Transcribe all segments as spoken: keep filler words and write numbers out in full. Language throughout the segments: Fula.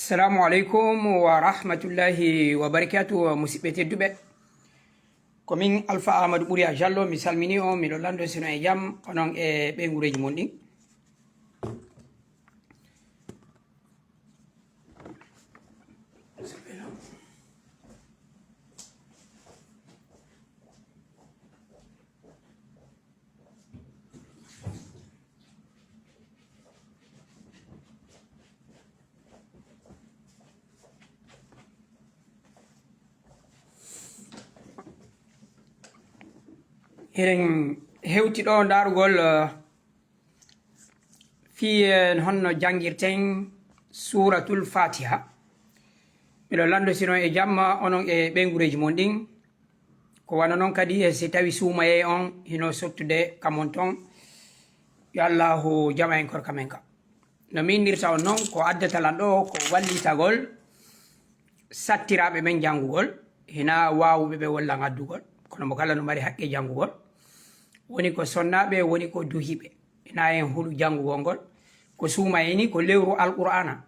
Assalamu aleykum wa rahmatullahi wa barakatuh, musidɓe tedduɓe. Ko min Alpha Amadou Ɓuriya Jallo, mi salmini on, miɗo lanndo sino e jam, onon e ɓeynguureeji mon ɗin. Eɗen hewti ɗo ndaarugol, eh, fii, eh, honno janngirten Suuratul Faatiha. Miɗo lanndo sino e jamma onon e ɓeynguureeji mon ɗin. Ko wano non kadi, e si tawi suumayee on hino sottude ka mon ton, yo Allaahu jama en korka men ka. No mi inndirta on non, ko addata lan ɗo ko wallitagol sattiraaɓe men janngugol, hinaa waawuɓe ɓe wallan addugol, kono mo kala no mari haqqe janngugol. Woni ko sonnaaɓe, woni ko duhiiɓe, hinaa en hulu janngugol ngol. Ko suumayee ni, ko lewru Alqur'aana.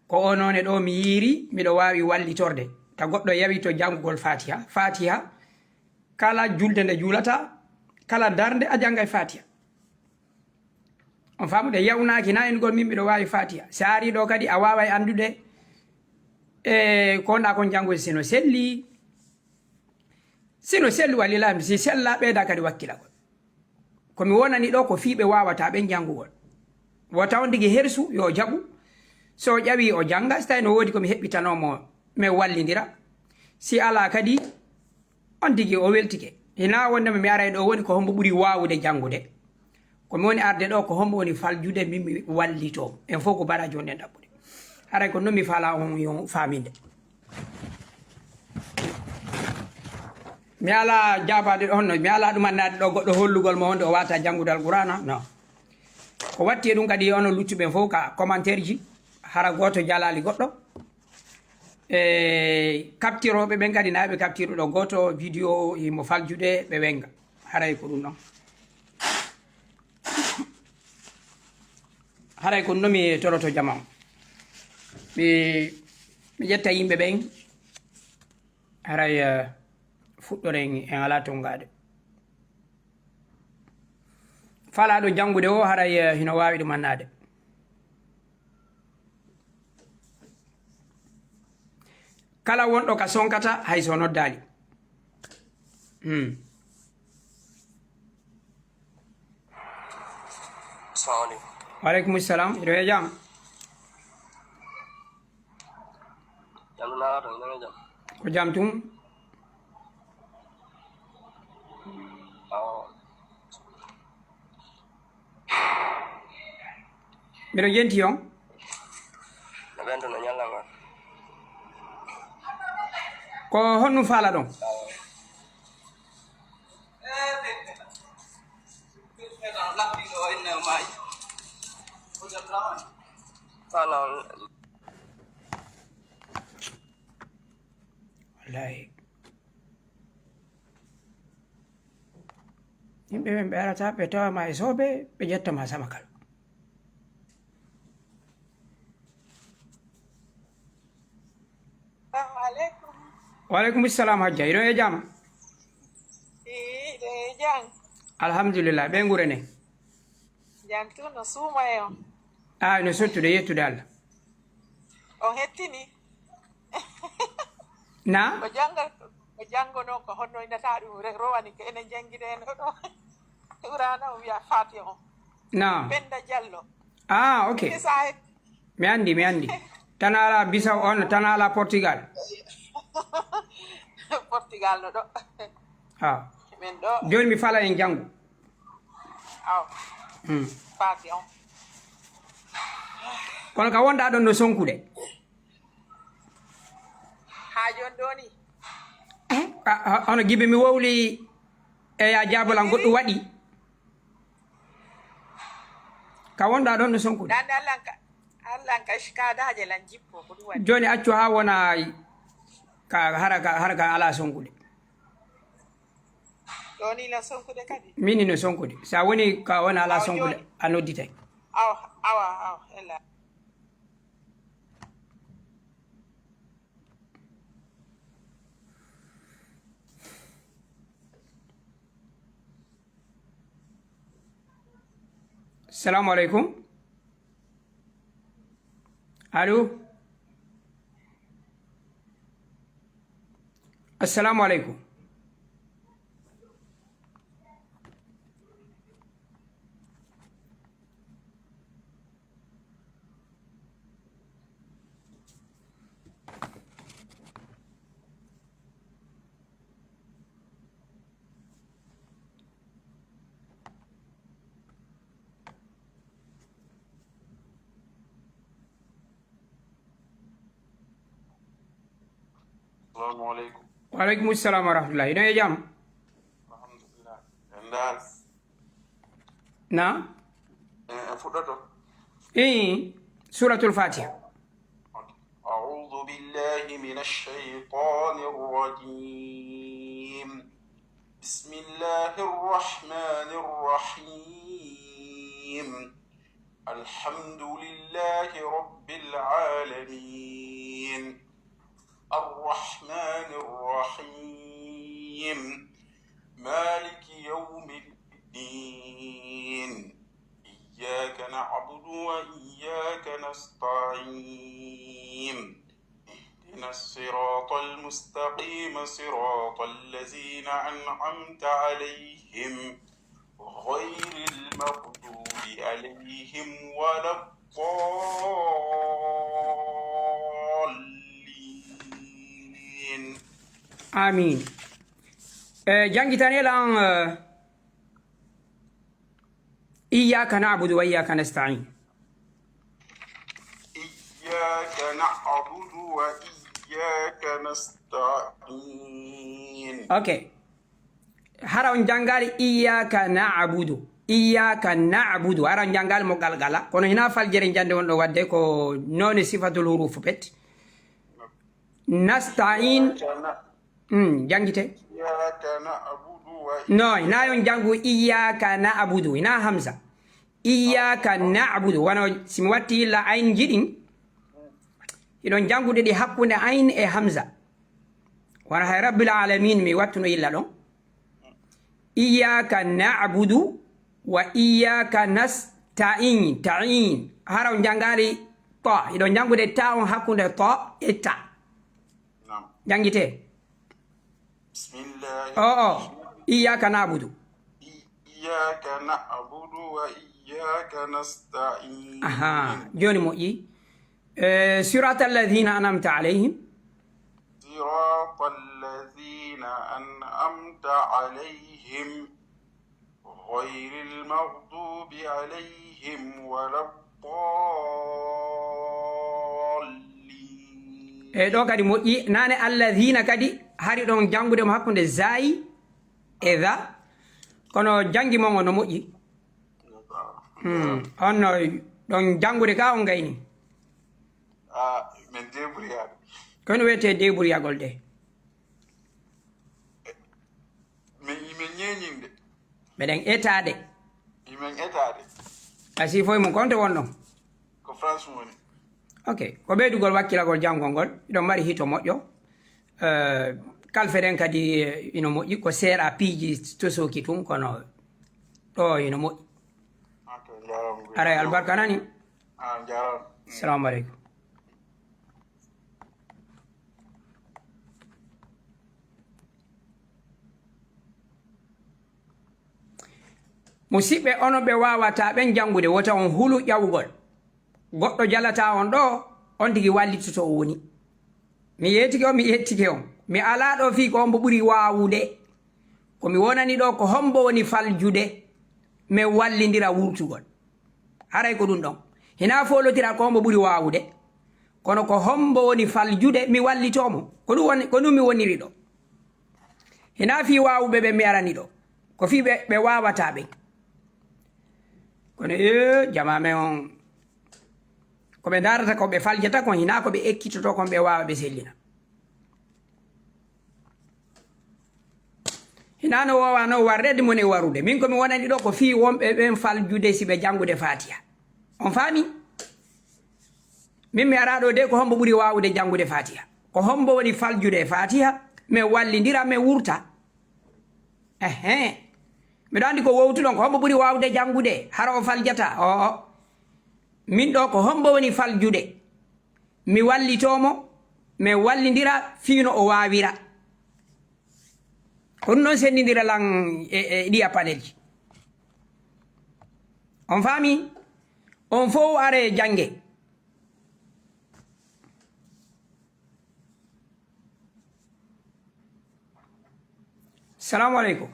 Ko o noone ɗo mi yiiri, miɗo waawi wallitorde. Ta goɗɗo yawi to janngugol Faatiha. Faatiha, kala julde nde juulata, kala darnde a janngay Faatiha. On faamude, yawnaaki na en gol min miɗo waawi Faatiha. Si a ari ɗo kadi a waaway anndude, e, ko wonɗaa kon janngude sino selli. Sino sellu, walilahi, si sella, ɓeyda kadi wakkilagol. Ko mi wonani ɗo ko fii ɓe waawataa ɓen janngugol. Wota on tigi hersu, yo jaɓu. So o ƴawi o jannga, si tawi no woodi ko mi heɓɓitanoo mo, men wallindira. Si alaa kadi, on tigi o weltike. Hinaa wonde mi aray ɗo woni ko hombo ɓuri waawude janngude. Ko mi woni arde ɗo ko hombo woni faljude, min mi wallitoo. En fof ko baraaji wonɗen ɗaɓɓude. Haray ko non mi faalaa on yo faaminde. Mi alaa jaabaade ɗo honno, mi alaa ɗumannaade ɗo goɗɗo hollugol mo wonde o waawataa janngude Alqur'aana, non. Ko watti e ɗum kadi, onon luttuɓe fof ka commentaire ji, hara gooto jalaali goɗɗo. E kaptirooɓe ɓen kadi, na ɓe kaptiro ɗo gooto, vidéo himo faljude, ɓe wenga. Haray ko ɗum ɗon. Haray ko ɗum ɗon mi toroto jama on. Mi, mi ƴetta yimɓe ɓen. Haray, eh, fuɗɗoren en alaa tongaade. Faalaaɗo janngude o, haray, eh, hino waawi ɗum annaade. Kala wonɗo ka sonkata, hay so noddaali. Hmm. Assalamu aleykum. Wa aleykum salam. Hiɗo e jam? Jam ɗum naata, hiɗo e jam. Ko jam tun? Awa. Miɗo jenti on. No ɓen toon no ñalla ngal. Ko honɗum faala ɗon? Awa. Faala on. Wallahi. Yimɓe ɓen ɓe arata, ɓe tawa ma e soobe, ɓe ƴetta ma samakal. Assalamu aleykum. Wa aleykum salam, Hajja. Hiɗo e jam? Ii, hiɗo e jam. Alhamdulillah. Ɓeynguure ne? Jam tun, no suumayee on? Ah, no sottude, yettude Allah. On hettini? Na? Ko jannga, ko janngo noon, ko honno innata ɗum, re-, rowani ko enen janngideno ɗo. Qur'aana o wiya Faatiha on. Na? Penda Jallo. Ah, ok. Ɓe sa het- Mi anndi, mi anndi. Tan alaa Bisaw on, tan alaa Portugal. Portugal no ɗo. Ah. Min ɗo. Jooni mi fala en janngo. Aw. Hmm. Faati on. Kono ka wonɗaa ɗon no sonkude. Haa jooni ɗo ni? Eh, a, a, hono Gibe mi wowli e ya jaabolan goɗɗum waɗi. Ka wonɗaa ɗon no sonkude. Dande Allah ka, Allah ka shikadaaje lan jippo ko ɗum waɗi. Jooni accu haa wona ka hara ka, hara ka alaa sonkude. Ɗo ni no sonkude kadi? Min ni no sonkude. Sa woni ka wona alaa sonkude, a nodditay. Awa, awa, awa, ella. Assalamu aleykum. Allo? Assalamu aleykum. Assalamu aleykum. Wa aleykum salam wa rahmatullah. Hiɗo e jam? Alhamdulillah. En ndaar. Na? En, en fuɗɗoto. Ii, Suratul Fatiha. أعوذ بالله من الشيطان الرجيم. بسم الله الرحمن الرحيم. الحمد لله رب العالمين. الرحمن الرحيم. مالك يوم الدين. إياك نعبد وإياك نستعين. اهدنا الصراط المستقيم، صراط الذين أنعمت عليهم، غير المغضوب عليهم ولا الضالين. Amin. Eh, janngitanee lan, eh, إياك نعبد وإياك نستعين. إياك نعبد وإياك نستعين. Ok. Hara on janngaali إياك نعبد. إياك نعبد. Hara on janngaali mo galgala. Kono hinaa faljere jannde won ɗo waɗde ko noone sifatul huruf bet. نستعين. إياك ن- Mm, janngite. إياك نعبد وإياك No, hinaa yon janngu إياك نعبد. Hinaa hamza. إياك نعبد. Wano si mi watti illa ayn jiɗin. Hiɗon janngude ɗi hakkunde ayn e hamza. Wano hay رب العالمين mi wattuno illa ɗon. إياك نعبد وإياك نستعين. Ta'in. Hara on janngaali ta. Hiɗon janngude ta on hakkunde ta e ta. Naam. Janngite. Bismillah. Oo, oo. إياك نعبد. إياك نعبد وإياك نستعين. Ahaa, jooni moƴƴi. Eh, صراط الذين أنعمت عليهم. صراط الذين أنعمت عليهم. غير المغضوب عليهم ولا الضالين. E ɗo kadi moƴƴi, naane الذين kadi, hari ɗon janngude mo hakkunde zayi e za. Kono janngi mon on no moƴƴi. Hmm, on no ɗon janngude ka on gayni. Ah, men débrouillade. Kono wiyetee deburiyagol de. Min, min ñeeñinde. Meɗen etaade. Min etaade. A sifo e mum, ko honto wonɗon? Ko France woni. Ok, ko ɓeydugol wakkilagol janngol ngol. Hiɗon mari hito moƴƴo. Eh, kalfeɗen kadi, eh, ino moƴƴi. Ko seeɗa piiji to sooki tun, kono ɗo ino moƴƴi. Ok, njaaraama. Aray, albarka nani. Ah, njaaraama. Salamu aleykum. Musiɓɓe, onon ɓe waawataa ɓen janngude, wota on hulu ƴawugol. Goɗɗo jalataa on ɗo, on tigi wallitoto o woni. Mi yeetike on, mi yettike on. Mi alaa ɗo fii ko hombo ɓuri waawude. Ko mi wonani ɗo ko hombo woni faljude, men wallindira wurtugol. Haray ko ɗun ɗon. Hinaa foolotira ko hombo ɓuri waawude, kono ko hombo woni faljude, mi wallitoo mo. Ko ɗun woni, ko ɗun mi woniri ɗo. Hinaa fii waawuɓe ɓen mi arani ɗo. Ko fii ɓe, ɓe waawataa ɓen. Kono, ee, jamaa men on, ko ɓe ndaarata, ko ɓe faljata kon, hinaa ko ɓe ekkitotoo kon, ɓe waawa ɓe sellina. Hinaa no woowaano warde, ɗi mone warude. Min ko mi wonani ɗo ko fii wonɓe ɓen faljude si ɓe janngude Faatiha. On faami? Min mi araa ɗo de ko hombo ɓuri waawude janngude Faatiha. Ko hombo woni faljude e Faatiha, men wallindira, men wurta. Ehe. Miɗo anndi ko wowtuɗon, ko hombo ɓuri waawde janngude, hara o faljataa? Oo. Min ɗoo, ko hombo woni faljude? Mi wallitoo mo, min wallindira fii no o waawira. Ko ɗum ɗon senndindira lan e, e ɗiya panelji. On faami? On fow aree jannge. Salaamu aleykum.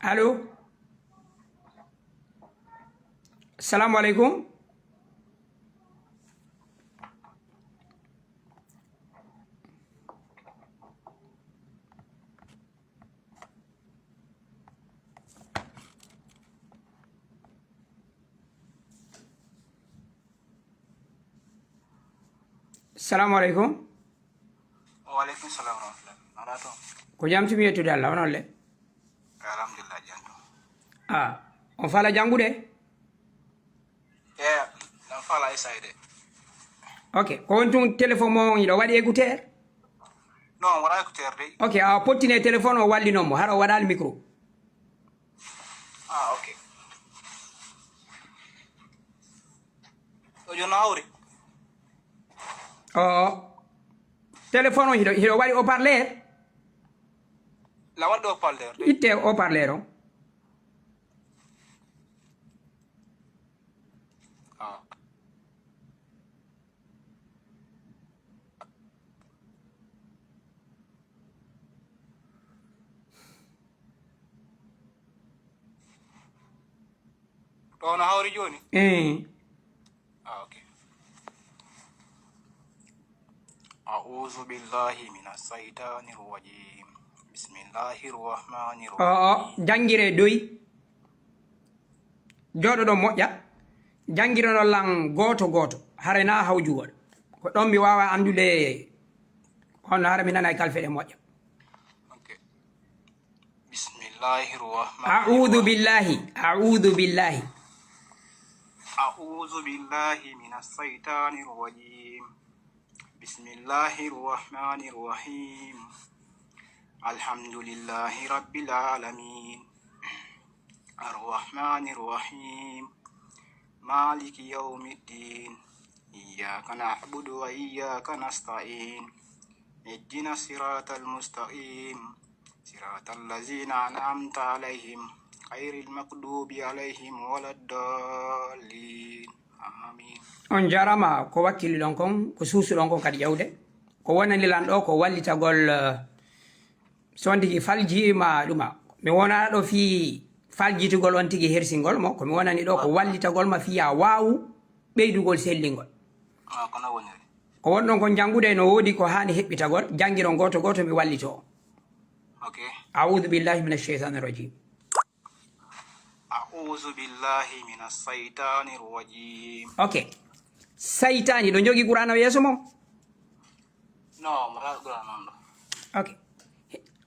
Allo? Salaamu aleykum. Salaamu aleykum. Wa aleykum salaam wa rahmatullah. Alaa toon. Ko jam tigi, mi yettude Allah, onon le? Alhamdulillah, jam toon. Ah, on faalaa janngude? Eh, mi faalaa essayde. Ok, ko woni tun téléphone mon on, hiɗo waɗi écouteur? Non, waɗaa écouteur de. Ok, a pottinii téléphone o, wallinon mo, hara o waɗaali micro. Ah, ok. O jono hawri. Oo. Téléphone on hiɗo, hiɗo waɗi haut-parleur? La waɗi haut-parleur de. Itte haut-parleur on. Ah. Ɗo no hawri jooni? Eh. Ah, ok. أعوذ بالله من الشيطان الرجيم. بسم الله الرحمن الرحيم. Oo, janngiree doy. Jooɗoɗon moƴƴa. Janngiroɗon lan gooto gooto. Haray na hawjugol. Ko ɗon mi waawa anndude on, hara mi nanay kalfe ɗe moƴƴa. Ok. بسم الله الرحمن أعوذ الرحيم. بالله، أعوذ بالله. أعوذ بالله من الشيطان الرجيم. بسم الله الرحمن الرحيم. الحمد لله رب العالمين. الرحمن الرحيم. مالك يوم الدين. إياك نعبد وإياك نستعين. اهدنا الصراط المستقيم. صراط الذين أنعمت عليهم. غير المغضوب عليهم ولا الضالين. آمين. On jaaraama ko wakkiliɗon kon, ko suusuɗon kon kadi ƴawde. Ko wonani lan ɗo ko wallitagol, eh, so on tigi faljiima ɗuma. Mi wonaa ɗo fii faljitugol on tigi hersingol mo, ko mi wonani ɗo ko wallitagol ma fii a waawu ɓeydugol sellingol. Ah, kono woniri. Ko wonɗon kon janngude no woodi ko haani heɓɓitagol, janngiron gooto gooto mi wallitoo. Ok. أعوذ بالله من الشيطان الرجيم. أعوذ بالله من الشيطان الرجيم. Ok. Saytaani ɗo jogii Qur'aana o yeeso mo? Non, mi alaa Qur'aana on ɗo. Ok.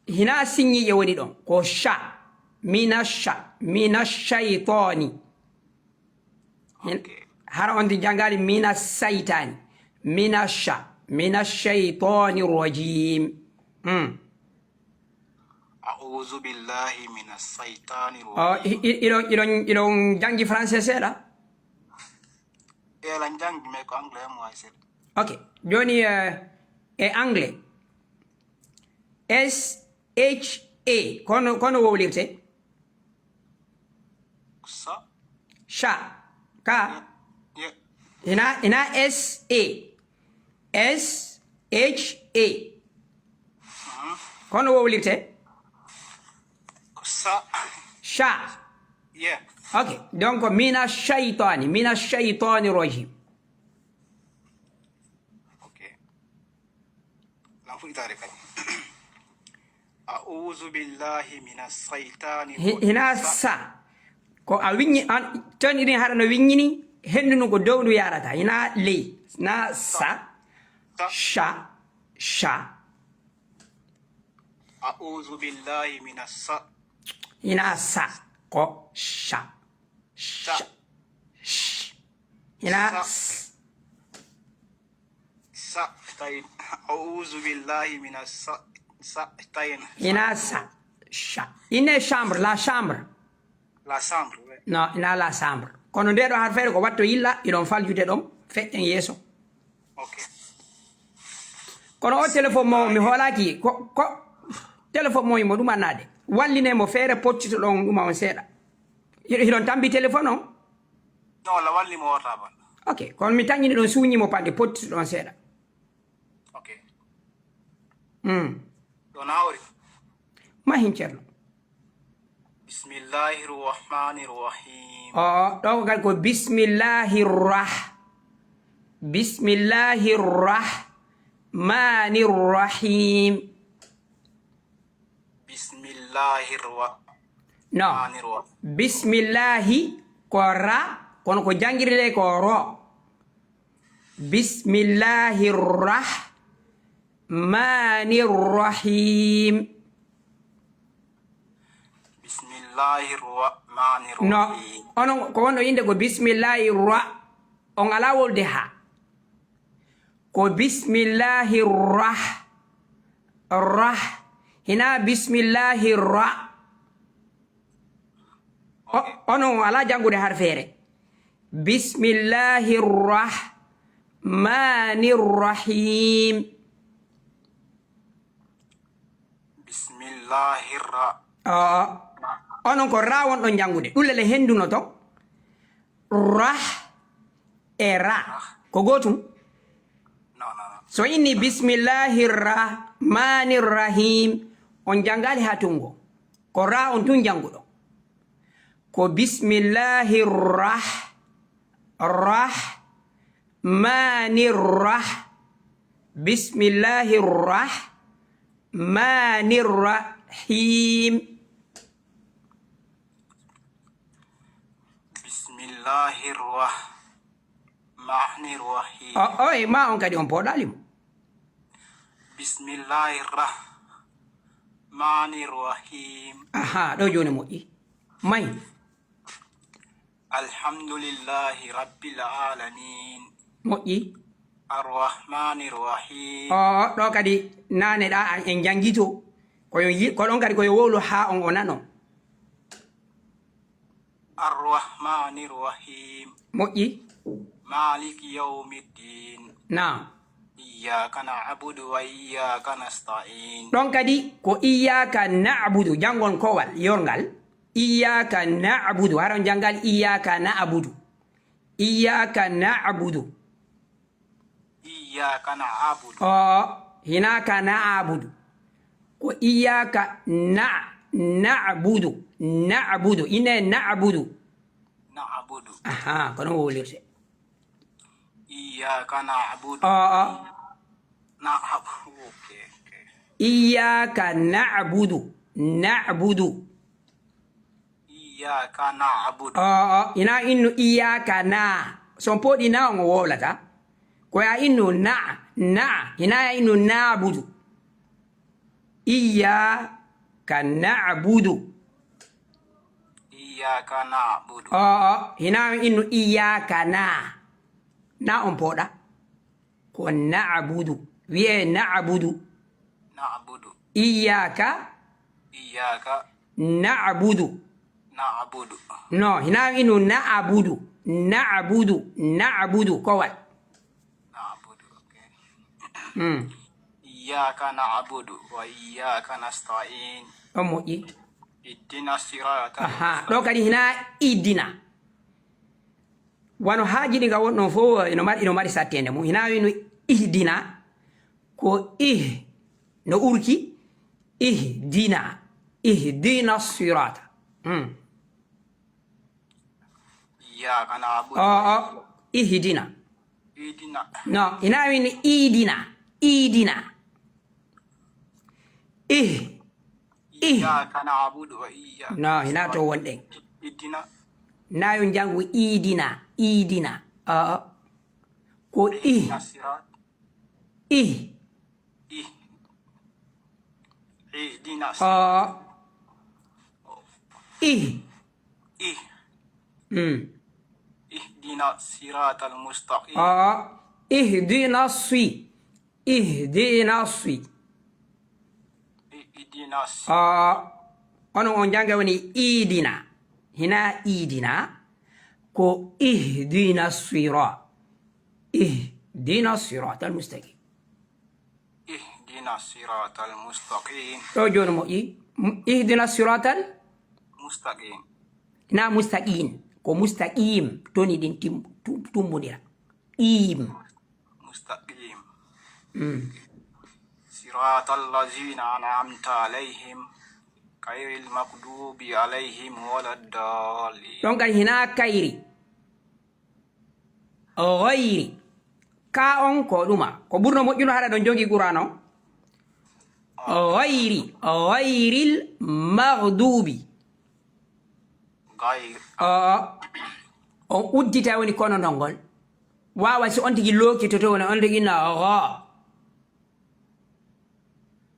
Hinaa siññiiƴe woni ɗon. Ko sha. Mina sha. Mina shaytaani. Hin-, ok. Hara on ti janngaali mina saytaani. Mina sha. Mina shaytaani rajim. Hmm. أعوذ بالله من الشيطان الرجيم. Oh, i-, i-, iɗon, iɗon, iɗon janngi français seeɗa? Elan janngi, mais ko anglais mo waawi seeɗa. Ok. Jooni, eh, e anglais. S H A. Kono, kono wowlirte? Sa. Sha. Ka. Ye. Ina, ina S A. S H A. Mhm. Kono wowlirte? Ko sa. Sha. Yeah. Ok. Donc, mina shaytani, mina shaytani rajim. Ok. Lan fuɗɗitaare kadi. A'udhu billahi minash shaytani Hi-, rajim. Hina sa. Sa. Ko a wiññi-, an, ton irin haɗa no wiññini, henndu ndu ko dow ndu yarata. Hina ley. Na sa. Sa. Sha. Sha. A'udhu billahi minash sa. Hina sa. Ko sha. Sa. Sha. Sh. Hina sa. S. Sa, tayin. A'udhu billahi mina sa, sa, tayin. Ina sa. Cha-, ine chambre, la chambre. La chambre, oui. Non, ina la chambre. Kono nde ɗo harfeere ko watto yilla, iɗon faljude ɗon, feƴƴen yeeso. Ok. Kono o téléphone mo, mi hoolaaki, ko, ko téléphone mo imo ɗuma naade. Walline mo feere pottito ɗon ɗuma on seeɗa. Hiɗo, hiɗon tambi téléphone on? Non, la walli mo wota ban. Ok, kono mi tañini ɗon suuñi mo paɗe pottito ɗon seeɗa. Ok. Hmm. Ɗo na hawri. Mahin Ceerno. Bismillahir Rahmanir Rahim. O, ɗo ko kadi ko bismillahir rah-, bismillahir rahmanir rahim. Bismillahir wa-, No. Rahmanir wa-, Bismillahi ko ra, kono ko janngirde ko ro. Bismillahir rahmanir rahim. Bismillahir rahmanir No, rahim. Onon ko wonɗo innde ko bismillahi ra, on alaa wolde ha. Ko bismillahi rah, rah. Hina bismillahi ra. O-, Ok. Onon alaa janngude harfeere. Bismillahi rahmanir rahim. Bismillahir ra-, Oo. Onon ko ra wonɗon janngude. Ɗum lele hennduno ton. Rah e ra. Ko gootum? Non, non, non. So inni bismillahir rahmanir rahim, on janngaali haa tunngo. Ko ra on tun jannguɗo. Ko bismillahir rah-, rahmanir rah-, bismillahir rahmanir rahim. Bismillahir rahmanir rahim. O, o, e ma on kadi on pooɗaali mo. Bismillahir rahmanir rahim. Aha, ɗo jooni moƴƴi. May. Alhamdulillahi rabbil alamin. Moƴƴi. Arrahmanir rahim. O, ɗo kadi naane ɗa en, en janngi to. Ko yo yi-, ko ɗon kadi ko yo wowlu haa on o nano. Arrahmanir rahim. Moƴƴi. Maliki yawmiddin. Naam. Iyyaka na'budu wa iyyaka nasta'in. Ɗon kadi ko iyyaka na'budu, janngon kowal, yorngal. Iyyaka na'budu, haron janngal iyyaka na'budu. Iyyaka na'budu. Iyyaka na'budu. O, hinaka na'budu. Ko iyyaka na-, na'budu. Na'budu. Ine na'budu. Na'budu. Aha, kono wowlirte. Iyyaka na'budu. O, o. Na'budu. Ok, ok. Iyyaka na'budu. Na'budu. Iyyaka na'budu. O, o, ina innu iyyaka na. So on pooɗi na on o wowlata. Ko ya innu na, na. Ina ya innu na'budu. Iyyaka na'budu. Iyyaka na'budu. O, o, ina innu iyyaka na. Na on pooɗa. Ko na'budu. Wi'e na'budu. Na'budu. Iyyaka. Iyyaka. Na'budu. Na'budu. No, hina inu na'budu. Na'budu. Na'budu. Kowal. Na'budu. Ok. Mm. Iyyaka na'budu wa iyyaka nasta'in. Ɗon moƴƴi. Ihdina sirata. Aha, ɗo kadi hina ihdina. Wano haaji ɗi nga won ɗon fof, ino mari, ino mari satteende mum. Hina wino ihdina, ko ih, no urki, ihdina, ihdina sirata. Hmm. Iyyaka na'budu. O, o, ihdina. Ihdina. No, hina wini ihdina, ihdina. Ih. Ih. Iyyaka na'budu wa iyyaka. No, hina to wonɗen. Ihdina. Na yo njanngu iidina, iidina. Aa. Ko ih. Ihdina sirat. Ih. Ih. Ihdina sirat. Aa. Ih. Ih. Mm. Ihdina siratal mustaqim. Aa. Ihdina si. Ihdina si. Ihdina si. Aa. Onon on jannga woni iidina. Hina iidina. Ko ihdina sira. Ihdina siratal mustaqim. Ihdina siratal mustaqim. Ɗo jooni moƴƴi. M-, ihdina siratal? Mustaqim. Na mustaqim. Ko mustaqim. Toni ɗin tim-, tum-, tumbondira. Qim. Mustaqim. Mm. Siratal lazina an'amta alayhim, ghayril maghdubi alayhim waladdallin. Ɗon kay hina kayri. Ghayri. Ka on ko ɗuma. Ko ɓurno moƴƴuno hara ɗon jongi Qur'an on. Ghayri. Ghayril maghdubi. Gayr. Oo. On uddita woni kono ndongol. Waawa si on tigi lookitoto woni on tigi na gha.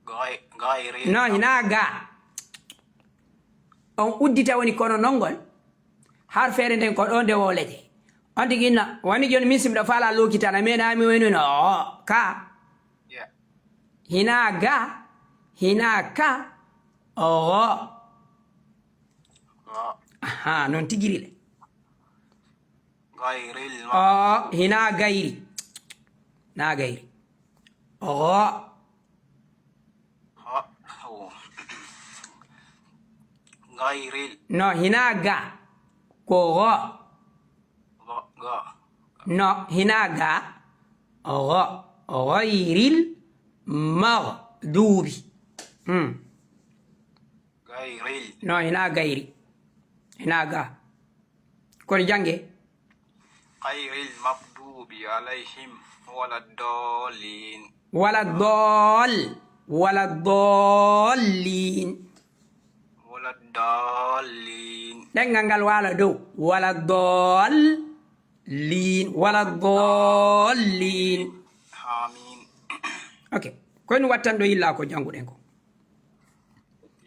Gay-, gayri. No, hina ga. On uddita woni kono ndongol. Har feere nden ko ɗo nde wolete. On tigi na, woni jooni min si miɗo faala lookitana, mi na mi woni no, oo, ka. Yeah. Hina ga, hina ka, oo. Gha. Aha, non tigiri le. Gayril ma- Oo, hina gayri. Na gayri. Oo. Gha. Oh. Gayril. No, hina ga. Ko gha. Gha, gha. No, hina ga. Gha. Gayril maghdubi. Hmm. Gayril. No, hina gayri. Hina ga. Kono jannge. Gayril maghdubi alayhim waladdallin. Waladdall-, waladdallin. Waladdallin. Ɗemngal ngal waala dow. Waladdallin. Waladdallin. Amin. Ok. Ko en wattan ɗo yilla ko jannguɗen ko.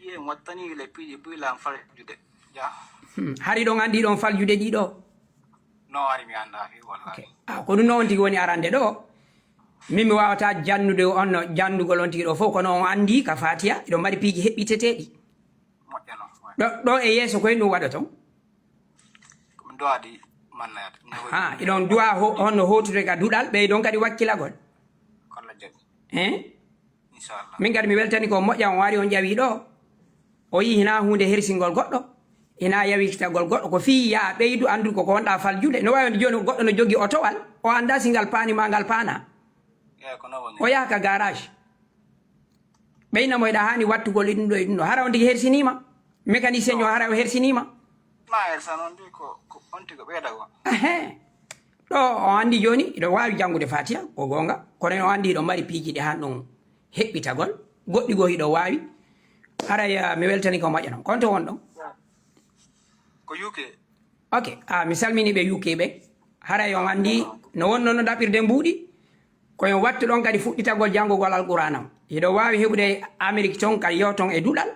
Iye wattani le piiji buy lan faljude. Ja. Hmm. Hari ɗon anndi ɗon faljude ɗiɗo? No, hari mi annda fi wallahi. Ok. Ah, ko ɗum no on tigi woni arande ɗo. Min mi waawata jannude on no jannugol on tigi ɗo fof, kono on anndi ka Fatiha, iɗon mari piiji heɓɓiteteeɗi. Moƴƴa non, moƴƴa. Ɗo, ɗo e yeeso koye ɗum waɗoton? Ko mi du'a di manna yata. Ha, iɗon du'a ho-, honno hootude ka duɗal, ɓeydon kadi wakkilagol. Kolla jaɓi. Eh? Inchallah. Min kadi mi weltani ko moƴƴa on wari on ƴawi ɗo. O yii hina huunde hersingol goɗɗo. Hina yawititagol goɗɗo. Ko fii ya ɓeydu anndu ko ko wonɗa faljude. No wawi wonde jooni goɗɗo no jogii otowal. O annda si ngal paani ma ngal paana. Eyi, ko non woni. O yaha ka garage. Ɓeyna mo eɗa haani wattugol e ɗum ɗo e ɗum ɗo. Hara on tigi hersiniima. Mécanicien o hara o hersiniima. Ma hersa noon de ko, ko on tigi ɓeyda ko. Ehe. Ɗo o anndi jooni, iɗo waawi janngude Fatiha, ko goonga. Kono o anndi iɗo mari piiji ɗi han ɗum heɓɓitagol. Goɗɗi goo iɗo waawi. Haray, ah, mi weltani ko moƴƴa noon. Ko on to won ɗon? Ko U K. Ok, ah, mi salmini ɓe U K ɓe. Haray on anndi no wonno no ɗaɓɓirde mbuuɗi. Ko en wattu ɗon kadi fuɗɗitagol janngugol Alqur'aana on. Hiɗo waawi heɓude Amerik ton, kadi yo ton e duɗal.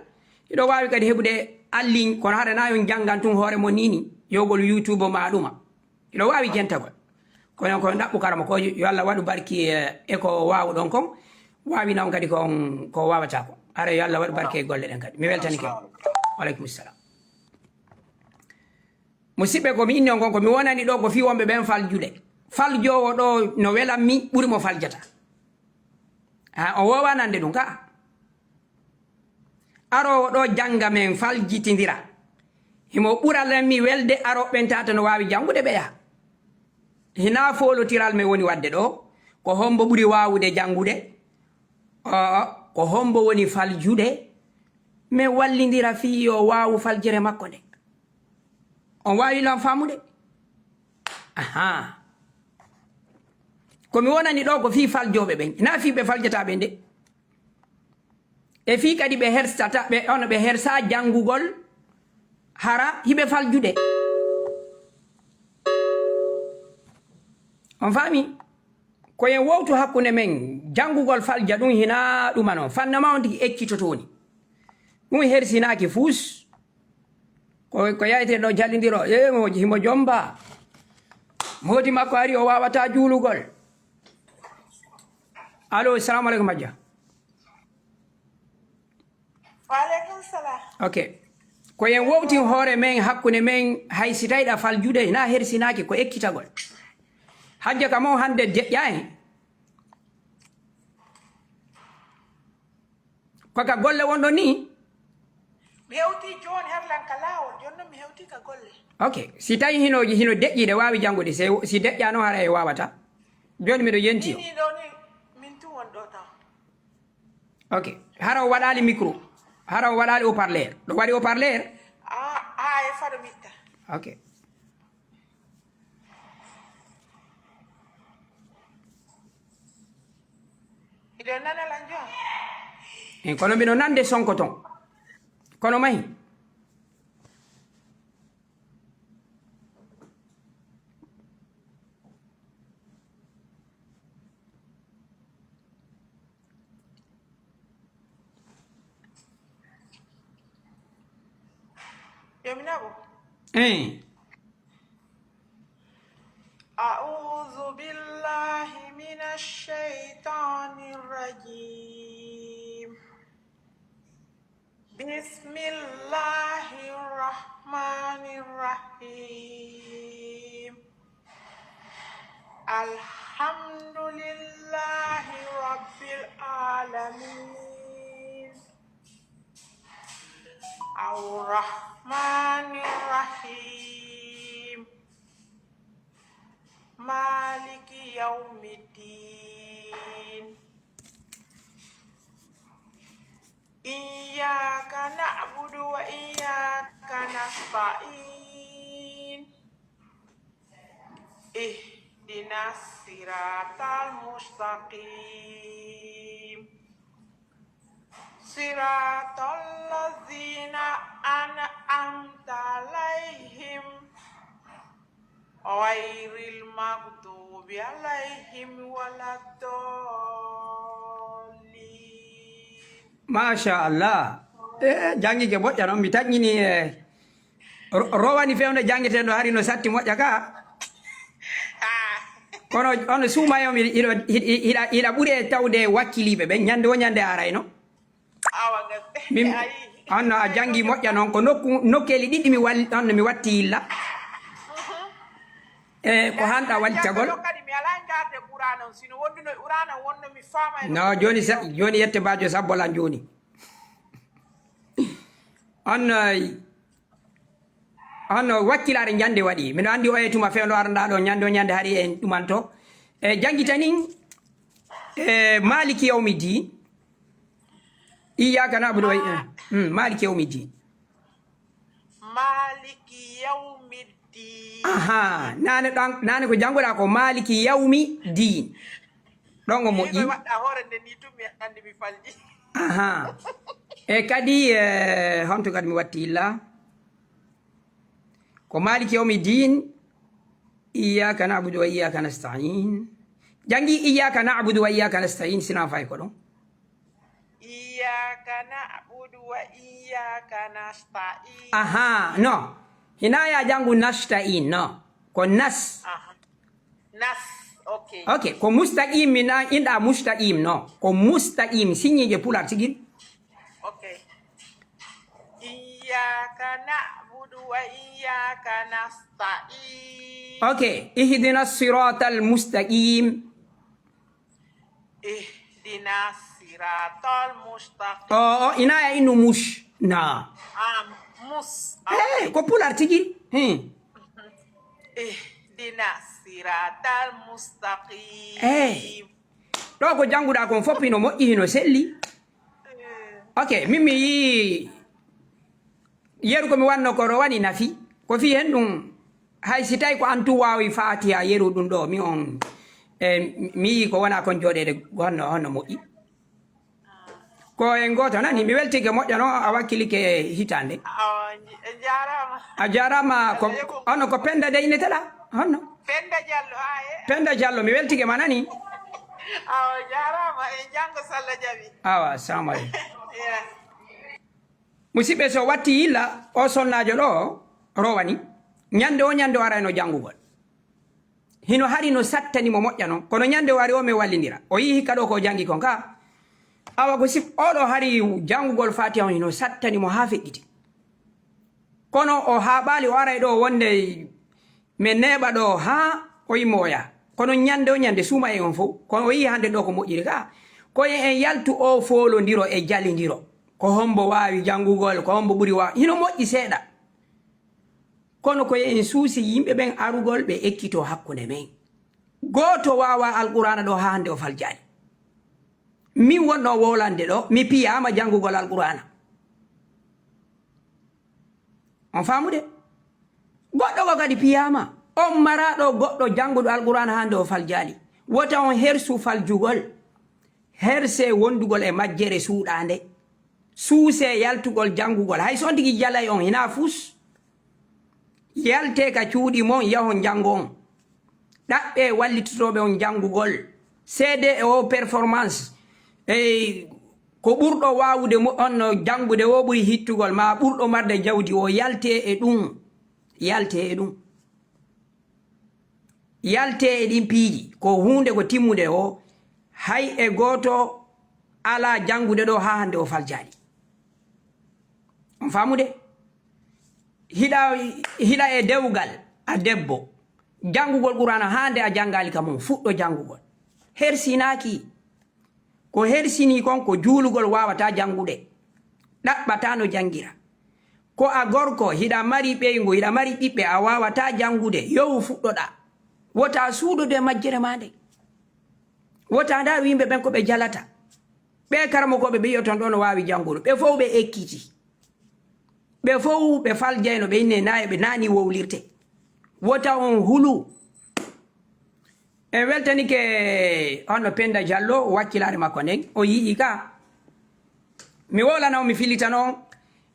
Hiɗo waawi kadi heɓude en ligne, kono hara na on janngan tun hoore mon ni ni, yogol YouTube ma ɗuma. Hiɗo waawi jentagol. Kono ko ɗaɓɓu karamokoojo, yo Allah waɗu barki, eh, e ko waawuɗon kon. Waawina on kadi ko on, ko waawata ko. Hara yo Allah waɗu barki e golle ɗen kadi. Mi weltanike. Wa aleykum salam. Musidɓe, ko mi inni on kon, ko mi wonani ɗo ko fii wonɓe ɓen faljude. Faljoowo ɗo no welammi ɓuri mo faljata. Ha, o woowa nande ɗum ka. Aroowo ɗo jannga men faljitindira. Himo ɓuralanmi welde arooɓe ɓen tata no waawi janngude ɓeya. Hinaa foolotiral men woni waɗde ɗo. Ko hombo ɓuri waawude janngude? Oo, ko hombo woni faljude? Men wallindira fii yo waawu faljere makko nde. On waawi lan faamude? Ahaa. Ko mi wonani ɗo ko fii faljooɓe ɓen, naa fii ɓe faljataa ɓen de. E fii kadi ɓe hersata, ɓe, on ɓe hersaa janngugol, hara hiɓe faljude. On faami? Ko en wowtu hakkunde men, janngugol falja ɗum hinaa ɗuma non. Fanna ma on tigi eccitoto woni. Ɗum hersinaaki fuus. Ko, ko yayte ɗo jallindiro, e mo, himo jomba. Moodi makko ari, o waawata juulugol. Allo, salamu aleykum, Hajja. Wa aleykum Ok. Ko en wowtin hoore men, hakkunde men, hay si tawi ɗa fal juuɗe, na hersinaaki, ko ekkitagol. Hajja kam on hannde deƴƴa en. Ko ka golle wonɗon ni? Mi hewti jooni herlan ka laawol, jooni noon mi hewti ka golle. Ok. Si tawi hino, hino deƴƴi, ɗe waawi janngude. Se, si deƴƴa noon, hara e waawata. Jooni miɗo yenti o. Ni ɗo ni, min tun won ɗo taw. Ok. Hara o waɗaali micro. Hara o waɗaali haut-parleur. Ɗo waɗi haut-parleur? Ah, ah, e fado mitta. Ok. Miɗo nana lan jooni. En kono mino nande sonko ton. Kono mahi. Yo mi naɓo. Eh. أعوذ بالله من الشيطان الرجيم. بسم الله الرحمن الرحيم. الحمد لله رب العالمين. الرحمن الرحيم. مالك يوم الدين. إياك نعبد وإياك نستعين. اهدنا الصراط المستقيم. صراط الذين أنعمت عليهم غير المغضوب عليهم ولا الضالين. Machallah. E, janngiike moƴƴa noon, mi taƴƴini e ro-, rowani fewndo janngetee ndo hari no satti moƴƴa ka. Ah. Kono ono suuma yo mi, hiɗo, hiɗa, hiɗa, hiɗa ɓuri e tawde wakkiliiɓe ɓe, ñande o ñande arayno. Awa, ngal. Min, a yii. Anno a janngi moƴƴa noon, ko nokku, nokkeeli ɗiɗi mi wal-, anno mi watti yilla. Mhm. E, ko hanɗa waɗitagol. Kadi mi alaa ngarde Qur'aana on, sino wonduno e Qur'aana on, wonno mi faama e no. No, jooni sa-, jooni yette baajo sabbo lan jooni. Anno, ay, Hono wakkilaare ñande waɗi. Miɗo anndi oye tuma fewndo aranɗaa ɗo ñande o ñande hari en ɗumanto. E, janngitanin, e, Maliki yawmi diin. Iyyaka na'budu wa, e, mm, Maliki yawmi diin. Maliki yawmi diin. Aha, nane ɗan, nane ko jannguɗaa ko Maliki yawmi diin. Ɗon o moƴƴi. Ni koye waɗɗa hoore nde ni tun mi anndi mi falji. Aha. E kadi, e, honto kadi mi watti illa? Ko Maliki yawmi diin, iyyaka na'budu wa iyyaka nasta'in. Janngi iyyaka na'budu wa iyyaka nasta'in, sina fay ko ɗon. Iyyaka na'budu wa iyyaka nasta'in. Aha, no. Hina ya janngu nasta'in, no. Ko nas. Aha. Nas, ok. Ok, ko mustaqim min an inɗa mustaqim, no. Ko mustaqim, siññiije pular tigi. Ok. Iyyaka na'budu wa iyyaka nasta'in. Ok, ihdina siratal mustaqim. Ihdina siratal mustaqim. O, o, ina ya inu mush. Na. Ah, mus. Eh, ko pular tigi. Hmm. Ihdina siratal mustaqim. Eh. Ɗo ko jannguɗaa kon fof hino moƴƴi, hino selli. Eh. Ok, min mi yii yeru ko mi wanno ko rowani nafi. Ko fii hen ɗum, hay si tawi ko an tun waawi Faatiha yeru ɗum ɗo, mi on, eh, mi yii ko wona kon jooɗeede honno, honno moƴƴi. Ko en gooto nani, mi weltike moƴƴa no a wakkilike hitaande. Awa, nj-, en jaaraama. A jaaraama, ko, Alla yoɓu. Hono ko Penda de innetela? Honno? Penda Jallo, haa e? Penda Jallo, mi weltike ma nani. Awa, jaaraama, en janngo Salla jaɓi. Awa, assalamu aleykum. Yeah. Musidɓe, so watti yilla, o sonnaajo ɗo rowani. Ñande o ñande o arayno janngugol. Hino hari no sattani mo moƴƴa non. Kono ñande o ari o, min wallindira. O yii hikka ɗo ko o janngi kon ka. Awa ko sif, oɗo hari janngugol Faatiha on hino sattani mo haa feƴƴiti. Kono o haaɓaali, o aray ɗo wonde men neeɓa ɗo haa o yimmoya. Kono ñande o ñande suuma e on fof. Kono o yii hannde ɗo ko moƴƴiri ka. Ko en yaltu o foolondiro e jalindiro. Ko hombo waawi janngugol, ko hombo ɓuri waaw-, hino moƴƴi seeɗa. Kono ko en suusi yimɓe ɓen arugol ɓe ekkito hakkunde men. Gooto waawa Alqur'aana ɗo haa hannde o faljaali. Min wonno wowlande ɗo, mi piyaama janngugol Alqur'aana. On faamude? Goɗɗo ko kadi piyaama. On maraaɗo goɗɗo jannguɗo Alqur'aana haa nde o faljaali. Wota on hersu faljugol. Herse wondugol e majjere suuɗaande. Suuse yaltugol janngugol. Hay so on tigi jalay on, hinaa fus. Yaltee ka cuuɗi mon, yahon njanngo on. Ɗaɓɓee wallitotooɓe on janngugol. Seedee e o performance. Ey, ko ɓurɗo waawude mo-, on no janngude o ɓuri hittugol, maa ɓurɗo marde jawdi o, yaltee e ɗum. Yaltee e ɗum. Yaltee e ɗin piiji. Ko huunde ko timmude o, hay e gooto alaa janngude ɗo haa hannde o faljaali. On faamude? Hiɗa, hiɗa e dewgal, a debbo. Janngugol Qur'aana haa nde a janngaali ka mum, fuɗɗo janngugol. Hersinaaki. Ko hersinii kon ko juulugol waawataa janngude. Ɗaɓɓataa no janngira. Ko a gorko, hiɗa mari ɓeyngu, hiɗa mari ɓiɓɓe, a waawataa janngude, yowu fuɗɗoɗaa. Wota a suuɗodu e majjere maa nde. Wota ndaa yimɓe ɓen ko ɓe jalata. Ɓee karamokooɓe ɓe yi'oton ɗoo no waawi janngude. Ɓe fow ɓe ekkitii. Ɓe fow ɓe faljayno, ɓe inne naayo, ɓe naani wowlirte. Wota on hulu. En weltanike hono Penda Jallo, wakkilaare makko nden. O yi'i ka. Mi wowlana on, mi fillitano on.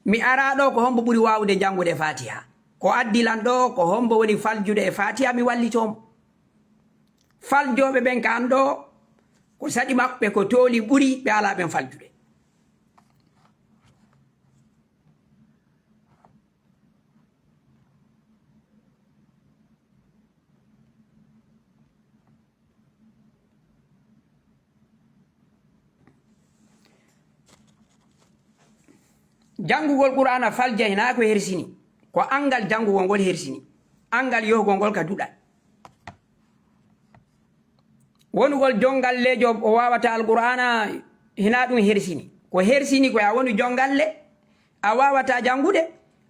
Mi araa ɗoo ko hombo ɓuri waawude janngude Faatiha. Ko addi lan ɗoo, ko hombo woni faljude e Faatiha, mi wallitoo mo. Faljooɓe ɓen ka an ɗoo, ko saɗi maɓɓe ko tooli ɓuri ɓe alaa ɓen faljude. Janngugol Qur'aana faljay hinaa ko hersini, ko anngal janngugol ngol hersini, anngal yohugol ngol ka duɗal. Wonugol jonngalleejo o waawataa Alqur'aana, hinaa ɗum hersini. Ko hersini ko yo a wonu jonngalle, a waawataa janngude,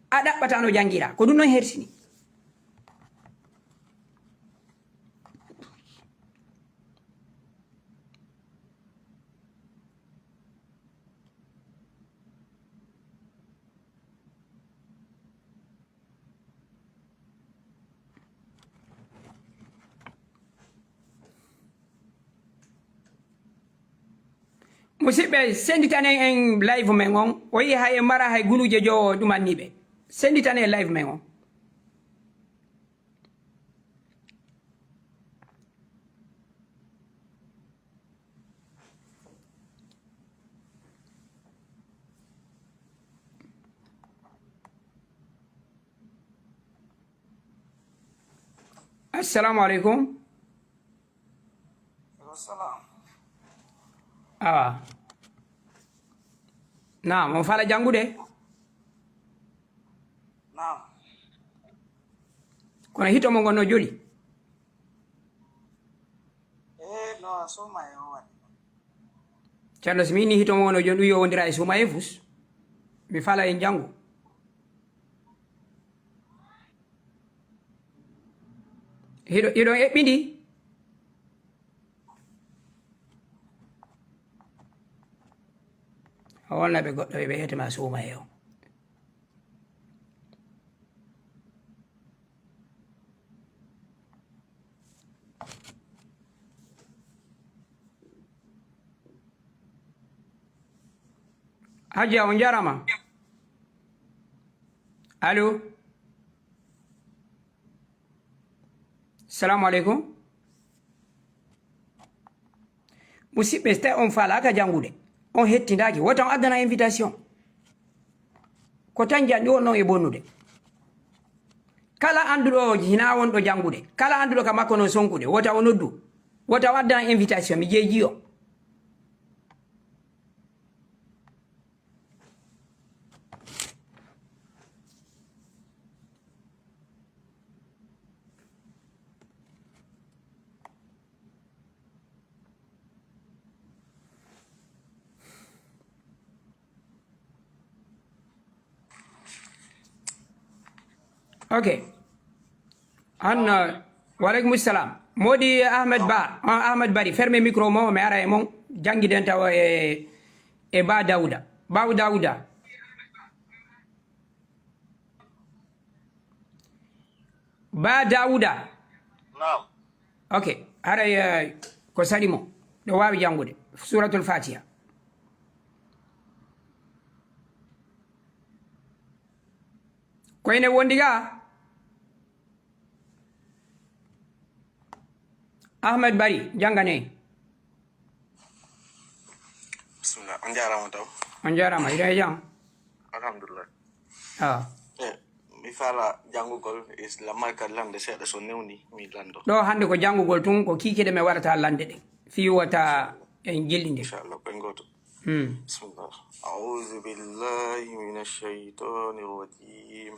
a ɗaɓɓataa no janngiraa. Ko ɗum ɗon hersini. Musidɓe, senditanen en live men on. O yi'i hay en mara hay guluuje jowo ɗumanni ɓe. Senditanen en live men on. Assalamu aleykum. Aleykum salam. Awa. Naam, on fala janngude? Naam. Kono hito mo ngon no joli? Eh, no, soma e o waɗi. Ceerno, so mi inni hito mo no joni, ɗum yo wondira e suuma e fus. Mi fala en janngo. Hiɗo, hiɗon eɓɓindi? A wonnaɓe goɗɗo ɓe ɓeyete ma suuma e o. Hajiya, on jarama. Allo. Salamu aleykum. Musidɓe, so tawi on faalaaka janngude, on hettindaaki, wota on addana invitation. Ko tan janɗi on non e bonnude. Kala annduɗo hina wonɗo janngude, kala annduɗo ka makko non sonkude, wota o noddu, wota o addana invitation, mi jeejii on. Ok. An, uh, wa alaikum salam. Modi Ahmed Ba, uh, Ahmed Bari, ferme micro mo, mi ara e mon, jangiden tawa e, e Ba Dauda. Ba Dauda. Ba Dauda. Naam. Ok, haray, uh, ko sali mo. Ɗo wawi jangude. Suratul Fatiha. Ko ene wondi ga? Ahmed Bari, jangane. Bismillah. On jarama taw. On jarama, ina e jam? Alhamdulillah. Ah. Eh, mi fala jangugol is la marka lande seeɗa so newni mi lando. Ɗo hande ko jangugol tun, ko kikiɗe mi warata lande ɗen. Fi wata en jillinde. Inshallah, ɓen goto. Hmm. Bismillah. A'udhu billahi minash shaitanir rajim.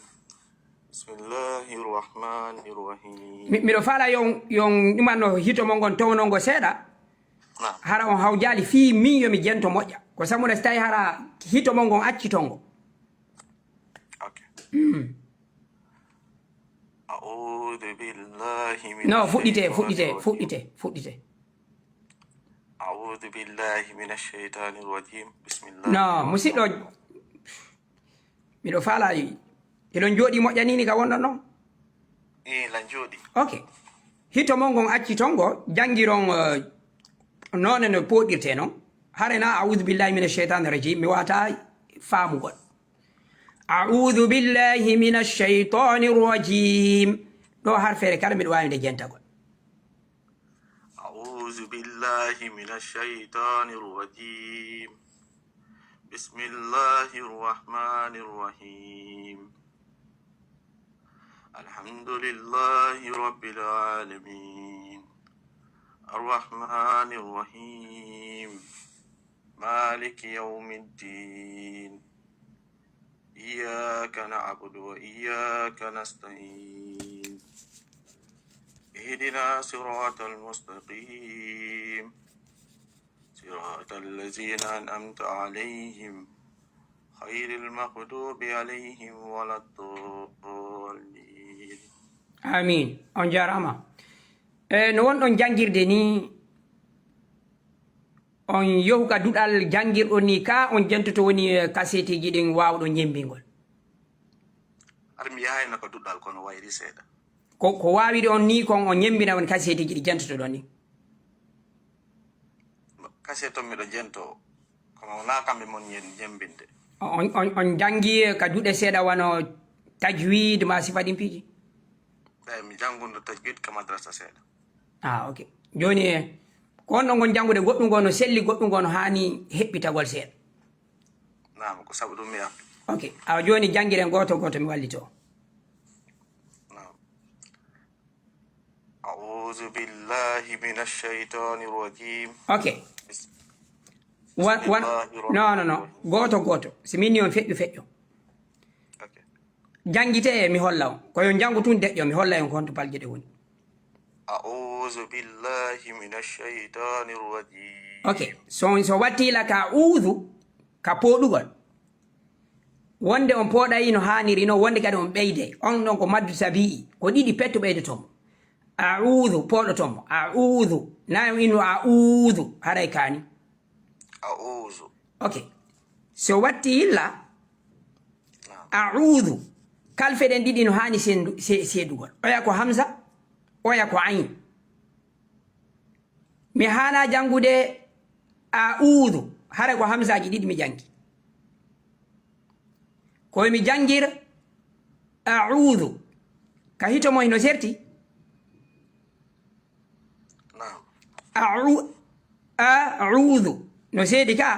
Bismillahir rahmanir rahim. Mi, miɗo faala yon, yon ɗumanno hito mon ngon townongo seeɗa. Naam. Hara on hawjaali fii min yo mi jento moƴƴa. Ko samuɗa si tawi hara hito mon ngon accitongo. Ok. Mm. A'udhu billahi minash No, fuɗɗite, shaitanir fuɗɗite, rajim. fuɗɗite, fuɗɗite. A'udhu billahi minash shaitanir rajim. Bismillah. No, musidɗo, miɗo faala, eɗon jooɗi moƴƴa ni, ni ka wonɗon ɗon? Eh, lan jooɗi. Ok. Hito mon ngon acci ton go, jangiron, eh, noone no poɗirte non. Hare na, a'udhu billahi minash shaitanir rajim, mi wata faamugol. A'udhu billahi minash shaitanir rajim. Ɗo har feere kala miɗo waawi nde jentagol. أعوذ بالله من الشيطان الرجيم. بسم الله الرحمن الرحيم. الحمد لله رب العالمين. الرحمن الرحيم. مالك يوم الدين. إياك نعبد وإياك نستعين. اهدنا الصراط المستقيم. صراط الذين أنعمت عليهم. غير المغضوب عليهم ولا الضالين. Amin. On jaaraama. E, no wonɗon janngirde ni, on yehu ka duɗal janngirɗon ni ka, on jentoto woni, eh, kaseetiji ɗin waawɗon ñemmbingol? Ar mi yahayno ka duɗal kono wayri seeɗa. Ko, ko waawiri on ni kon on ñemmbina woni kaseetiji ɗi jentotoɗon ni? Kaseet on miɗo jento, kono wonaa kamɓe mon ñen-, ñemmbinde. On, on, on janngi ka duɗe seeɗa wano tajwid ma sifa ɗin piiji? Eey, mi jannguno tajwid ka madrasa seeɗa. Ah, ok. Jooni, eh, ko on ɗon ngon janngude goɗɗum ngo no selli, goɗɗum ngo no haani heɓɓitagol seeɗa. Naam, ko sabu ɗum mi arti. Ok. Awa jooni janngiren gooto gooto mi wallito. Naam. أعوذ بالله من الشيطان الرجيم. Ok. Wa-, wan-, بسم الله الرحمن no, no, no. الرحيم. Gooto gooto. Si min ni on feƴƴo feƴƴo. Ok. Janngite e mi holla on. Ko yo njanngu tun deƴƴo, mi holla on ko honto balje ɗe woni. أعوذ بالله من الشيطان الرجيم. Ok. So, so watti la ka uudhu, ka pooɗugol. Wonde on pooɗayi no haaniri non, wonde kadi on ɓeyday. On ɗon ko maddu tabi'i. Ko ɗiɗi petto ɓeydoton mo. A'uudhu, pooɗoton mo. A'uudhu. Na on innu a'uudhu. Haray kaani. أعوذ. Ok. So watti yilla, Naam. A'uudhu. Kalfe ɗen ɗiɗi no haani sendu-, se-, seedugol. Oya ko hamza, oya ko ayn. Mi haana janngude a'uudhu. Hara ko hamzaaji ɗiɗi mi janngi. Ko mi janngir a'uudhu. Ka hito mo hino serti? Naam. A'u-, a'uudhu. No seedi ka?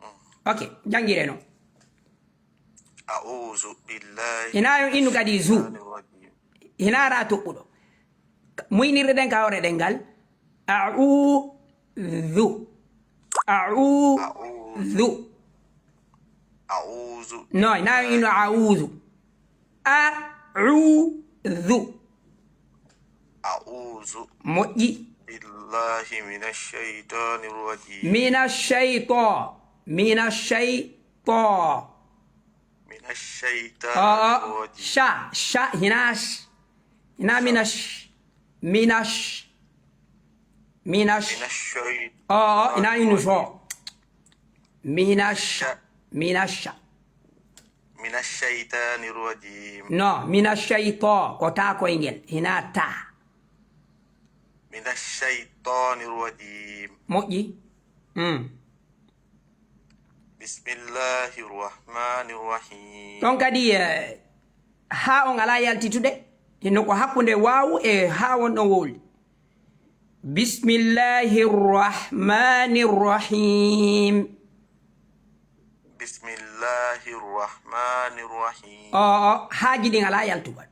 Mm. Ok, janngire non. أعوذ بالله Hinaa on innu kadi zu. من الشيطان الرجيم. Hinaa ra toɓɓuɗo. Muynirɗe ɗen ka hoore ɗenngal. A'uudhu. أعوذ. A'uudhu. أعوذ. No, hinaa on innu a'uudhu. A'uudhu. أعوذ Moƴƴi. بالله من الشيطان الرجيم. Mina shayto. Mina shayto. من الشيطان Oo, الرجيم. Sha, sha, hina sh-, hina mina sh-, mina sh-, mina sh-, من الشيطان oo, hina inu الرجيم. Sho. Mina sh-, mina sha. من الشيطان الرجيم. No, mina shayto, ko ta koyngel, hina ta. من الشيطان الرجيم. Moƴƴi. Mm. بسم الله الرحمن الرحيم. Ɗon kadi, eh, haa on alaa yaltitude, hino ko hakkunde waawu e haa won ɗon wowli. بسم الله الرحمن الرحيم. بسم الله الرحمن الرحيم. Oo, haaji ɗin alaa yaltugol.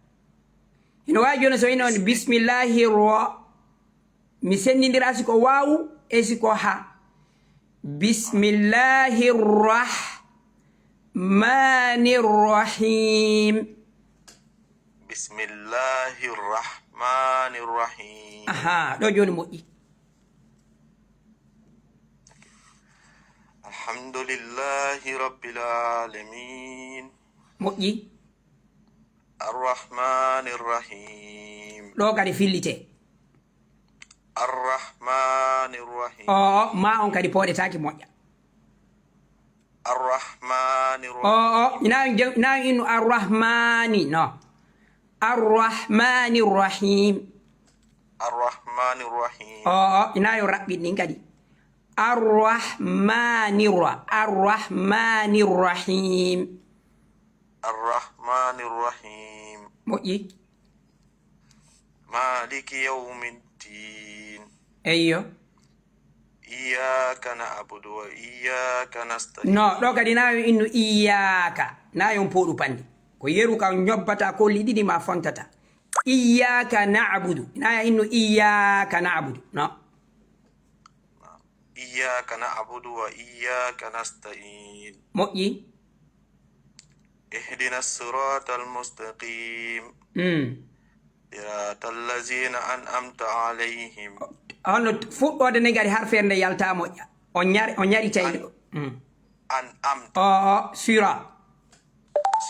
Hino waawi jooni so ino on, bismillahi ro. Mi senndindira si ko waawu e si ko ha. بسم الله الرحمن الرحيم. بسم الله الرحمن الرحيم. Aha, ɗo jooni moƴƴi. الحمد لله رب العالمين. Moƴƴi. الرحمن الرحيم. Ɗo kadi fillite. الرحمن الرحيم. Oo, ma on kadi pooɗetaake moƴƴa. الرحمن الرحيم. Oo, ina, ina inu arrahmani, no. الرحمن الرحيم. الرحمن الرحيم. Oo, ina yo raɓɓiɗ ɗin kadi. الرحمن الر-، الرحمن الرحيم. الرحمن الرحيم. Moƴƴi. مالك يوم الدين. Eyyo. إياك نعبد وإياك نستعين. No, ɗo kadi na yo innu iyyaka. Na yo on pooɗu panndi. Ko yeru ka ñobbata kolli ɗiɗi ma fontata. إياك نعبد. Na yo innu iyyaka na'budu. No. إياك نعبد وإياك نستعين. Moƴƴi. اهدنا الصراط المستقيم. Mm. صراط الذين أنعمت عليهم. Hono t-, fuɗɗoode nde ngari harfeere nde yalta moƴƴa. O ñari-, o ñaritay ɗo. Mm. أنعمت. Oo, sira.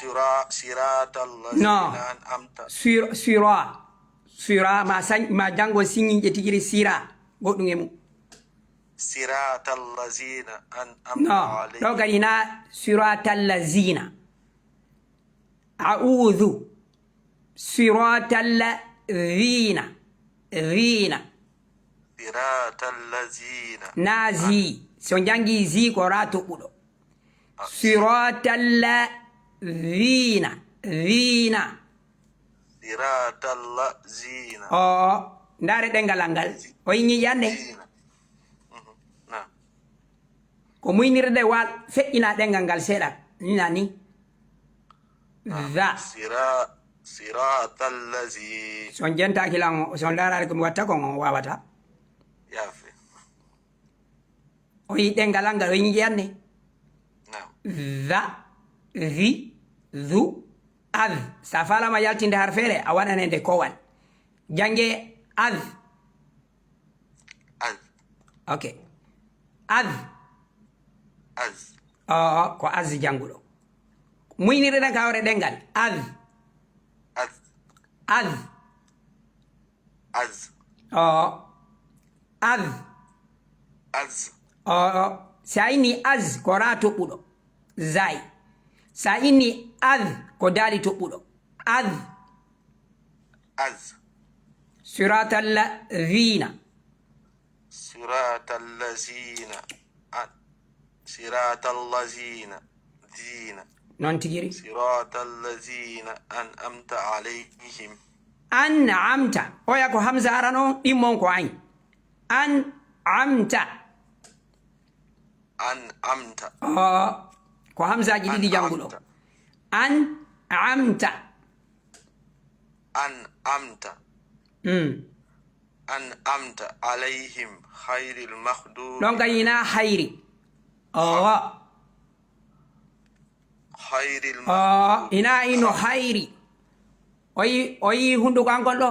Sira-, صراط الذين No. أنعمت. Sir-, sira. Sira, ma sañ-, ma janngo siññiiɗe tigi ri sira. Goɗɗum e mum. صراط الذين أنعمت No, عليهم. Ɗo kadi na صراط الذين. A'udhu. صراط الذين. Dhina. صراط الذين. Na zi. So janngi zi ko ra toɓɓuɗo. صراط الذين. Dhina. صراط الذين. Oo, ndaare ɗengal ngal. O yiñi ƴande. Zina. Mhm. Naam. Ko muynirde wal feƴƴina ɗengal ngal seeɗa. Ni na ni. Naam. Za. Sira-, صراط الذي. So on jentaaki lan o, so on ndaaraali ko mi watta kon, on waawata. Yaafe. O yi ɗengal ngal, o yi ƴande. Naam. Za, zi, zu, az. Sa faalama yaltinde harfeere, a waɗane nde kowal. Jannge az. Az. Ok. Az. Az. Oo, ko az jannguɗo. Muynirɗen ka hoore ɗengal. Az. Az. Az. Az. Oo. Az. Az. Oo. Si a inni az, ko ra toɓɓuɗo. Zay. Si a inni az, ko daali toɓɓuɗo. Az. Az. صراط الذين. صراط الذين. An-, صراط الذين. Zina. Noon tigi ri. صراط الذين أنعمت عليهم. An'amta. Oya ko hamza arano, ɗimmo on ko ayn. An'amta. An'amta. Oo, ko hamzaaji ɗiɗi jannguɗo. An'amta. An'amta. Mm. أنعمت عليهم غير المغضوب. Ɗon kadi ina hayri. Oo. غير Oo, المغضوب. Ina ino hayri. O yi, o yi hunnduko an kon ɗo.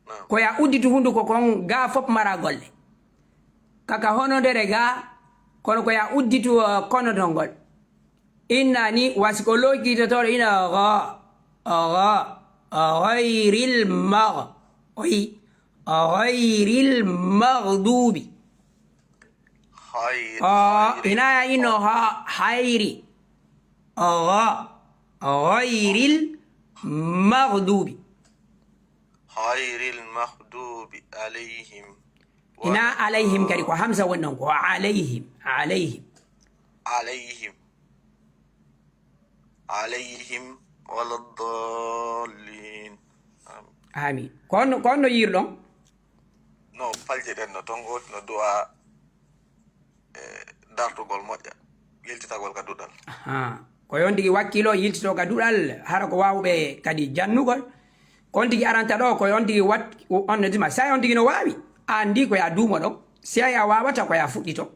Naam. Ko ya udditu hunnduko kon, ga fop mara golle. Kaka honondere ga, kono ko ya udditu, uh, konodol ngol. Inna ni, wasi ko lokkitotooɗo ina ga, ga, gayril mag, oyi, gayril magdubi. Hayri, O, hayri. Ina ya ino ha, hayri. Ga, gayril magdubi. Hayril maghdubi alayhim Ina wala alayhim kadi ko hamsa woni ɗon, ko alayhim, alayhim. Alayhim. Alayhim wala dallin. Amin. Amin. Ko honno, ko honno yiirɗon? No paljeɗen no ton, o no du'a, e, dartugol moƴƴa, yiltitagol ka duɗal. Aha. Ko yon tigi wakkilo yiltito ka duɗal, hara ko waawuɓe kadi jannugol. Ko on tigi aranta ɗo, ko on tigi wat-, on no dima. Sa on tigi no waawi, a anndi ko ya duumo ɗon. Si a waawata ko ya fuɗɗito.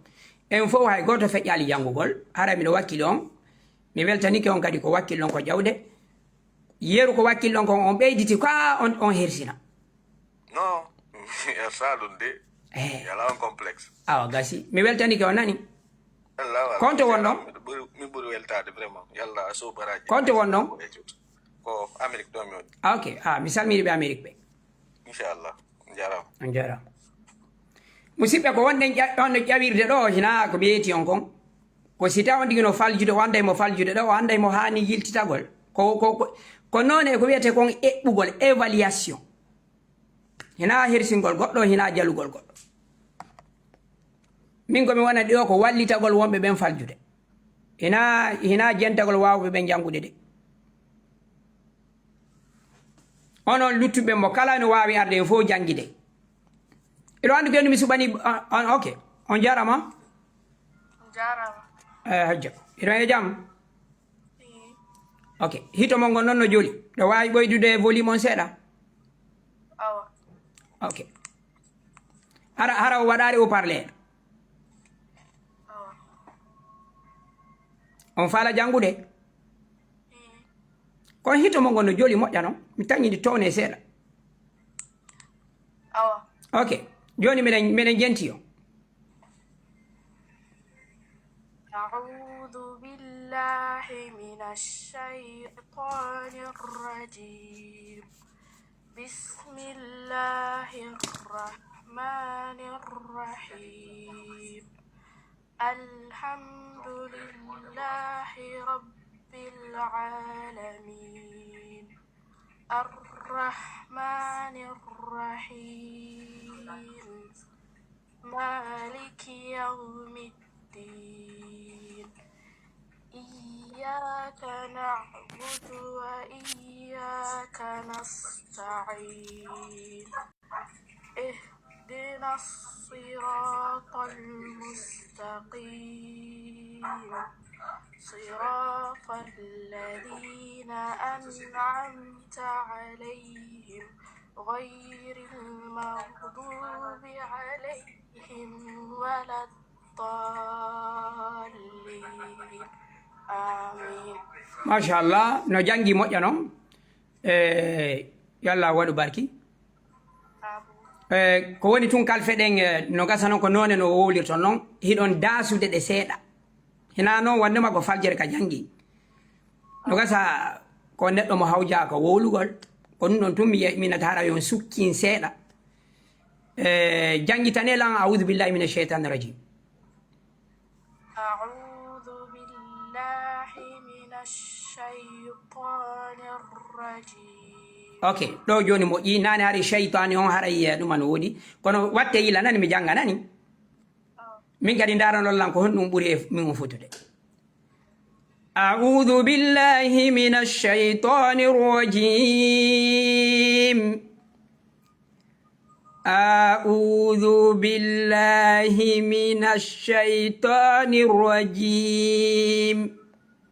En fof hay gooto feƴƴaali janngugol. Hara miɗo wakkili on. Mi weltanike on kadi ko wakkil ɗon ko jawde. Yeru ko wakkil ɗon kon on ɓeyditi ko a on, on hersina. No, ya sa ɗum de. Eh. Yala on complexe. Awa gasi. Mi weltanike on nani. Yalla, wala. Konto won ɗon? Miɗo ɓuri, mi ɓuri weltaade vraiment. Yalla a soobaraji. Konto won ɗon? Ko Amérique ɗo mi woni. Ah, ok. Ah, mi salmini ɓe Amérique ɓe. Inchallah. On jarama. On jarama. Musidɓe, ko wonɗen ƴa-, on no ƴawirde ɗo, hina ko mi yeeti on kon. Ko si taw on tigi no faljude, o anday mo faljude ɗo, o anday mo haani yiltitagol. Ko, ko, ko, ko noon e ko wiyete kon eɓɓugol, évaluation. Hina hersingol goɗɗo, hina jalugol goɗɗo. Min ko mi wonani ɗo ko wallitagol wonɓe ɓen faljude. Hina, hina jentagol waawɓe ɓen janngude de. Onon luttuɓe mo kala no waawi arde en fof janngide. Eɗo anndi ko mi suɓani on, on, ok. On jarama. On jarama. Eh, hajja. Eɗo e jam? Ii. Ok. Hito mon ngon noon no joli. Ɗo waawi ɓoydude volume on seeɗa? Awa. Ok. Hara, hara o waɗaali haut-parleur? Awa. On faala janngude? Ii. Kono hito mon ngon no joli moƴƴa noon. Mi tañi ndi towne seeɗa. Awa. Ok. Jooni meɗen, meɗen jenti yo. أعوذ بالله من الشيطان الرجيم. بسم الله الرحمن الرحيم. الحمد لله رب العالمين. الرحمن الرحيم. مالك يوم الدين. إياك نعبد وإياك نستعين. اهدنا الصراط المستقيم. صراط الذين أنعمت عليهم غير المغضوب عليهم ولا الضالين. آمين. Machallah, no janngi moƴƴa noon. E, yo Allah waɗu barki. Amin. E, ko woni tun kalfe ɗen, e, no gasa noon ko noone no wowlirton noon, hiɗon daasude ɗe seeɗa. Hina noon wonde ma ko faljere ka janngi. No gasa ko neɗɗo mo hawja ka wowlugol. Ko ɗum ɗon tun mi ye-, mi nata hara yon sukkin seeɗa. E, janngitane lan, أعوذ بالله من الشيطان الرجيم. أعوذ بالله من الشيطان الرجيم. Ok, ɗo jooni moƴƴi, nane hari shaytani on haray, eh, ɗum an woodi. Kono watte yila nani mi jannga nani. Min kadi ndaranol lan ko honɗum ɓuri e min on fotude. أعوذ بالله من الشيطان الرجيم. أعوذ بالله من الشيطان الرجيم.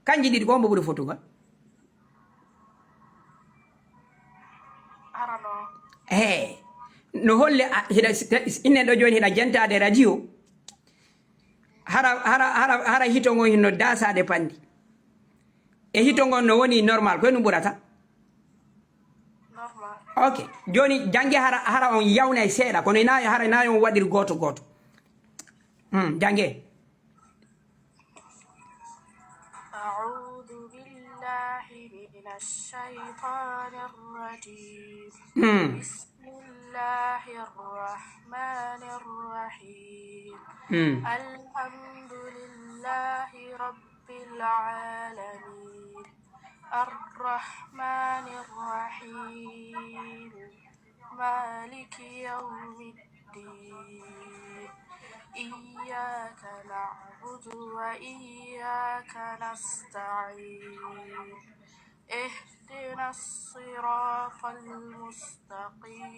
Kanji ɗiɗi ko hombo ɓuri fotugol? Arano. He. No holle a, hiɗa, innen ɗo jooni hiɗa jentaade radio. Hara, hara, hara, hara hito ngon hinno dasaade panndi. E hito ngon no woni normal, koye ɗum ɓurata? Normal. Ok. Jooni, jannge hara, hara on yawnay seeɗa, kono ina, hara ina on waɗir gooto gooto. Hmm, jannge. أعوذ أعوذ بالله من الشيطان الرجيم. Mm. بسم الله الرحمن الرحيم. Mm. الحمد لله رب العالمين. الرحمن الرحيم. مالك يوم الدين. إياك نعبد وإياك نستعين. اهدنا الصراط المستقيم.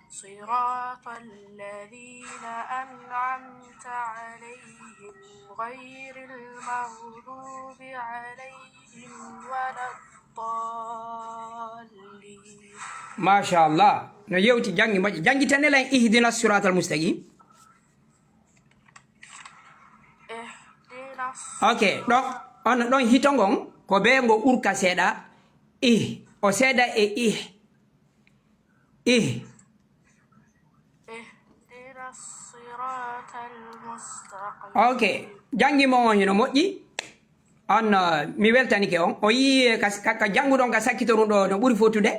صراط الذين أنعمت عليهم غير المغضوب عليهم ولا الضالين. Machallah. No yewti, janngi moƴƴa. Janngitane lan ihdina siratal mustaqim. اهدنا الصراط. Ok, ɗon, on ɗon hito ngon, ko bee ngo urka seeɗa. Ih, o seeɗa e ih. Ih. اهدنا الصراط المستقيم. Ok, janngi mo on hino moƴƴi. On, uh, mi weltanike on. O yii ka, ka, ka jannguɗon ka sakkitorun ɗo no ɓuri fotude.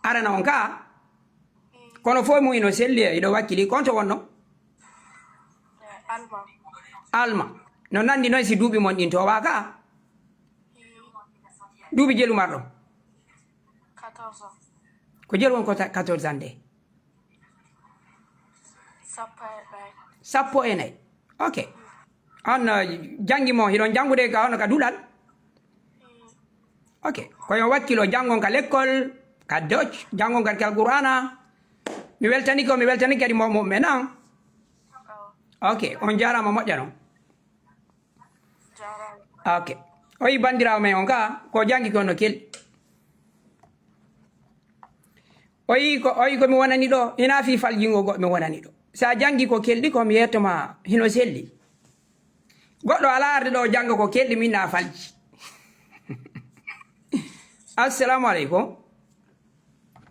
Arana on ka. Kono fof mum ino selli e, iɗo wakkili. Konto wonno? Alma. Alma. No nandi noon si duuɓi mon ɗin towaaka? Duuɓi jelu marɗo? Quatorze ans. Ko jelu won ko ta-, quatorze ans de? Sappo e nayi. Sappo e nayi. Ok. On, uh, janngi mo, hiɗon janngude ka hono ka duɗal? Ok. Ko yo wakkilo janngon ka lekkol, ka doc, janngon kadi ka Alqur'aana. Mi weltani ko, mi weltani kadi mo, mo, men an. Ok, on jaaraama moƴƴa noon. Ok. O yi banndiraawo men on ka, ko janngi ko no kelɗi. O yi ko, o yi ko mi wonani ɗo, ina fii faljingo goɗɗo mi wonani ɗo. Sa janngi ko kelɗi ko mi yetto ma hino selli. Goɗɗo alaa arde ɗo jannga ko kelɗi min na falji. Assalamu aleykum.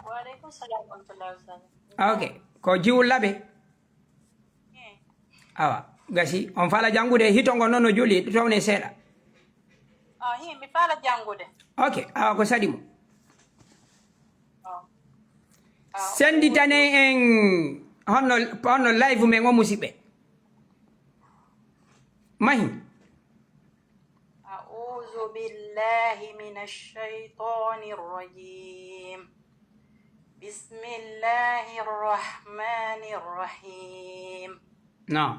Wa aleykum salam wa rahmatullahi wa barakatuh. Ok, ko Jiwul Labe. Awa, gasi, on fala janngude, hito ngo noon no juli, towne seeɗa. Ah, hi, mi fala janngude. Ok, awa, ko saɗi mo. Ah. Ah, senditane en honno, honno live men o, musiɓɓe. Mahi. أعوذ بالله من الشيطان الرجيم. بسم الله الرحمن الرحيم. نعم.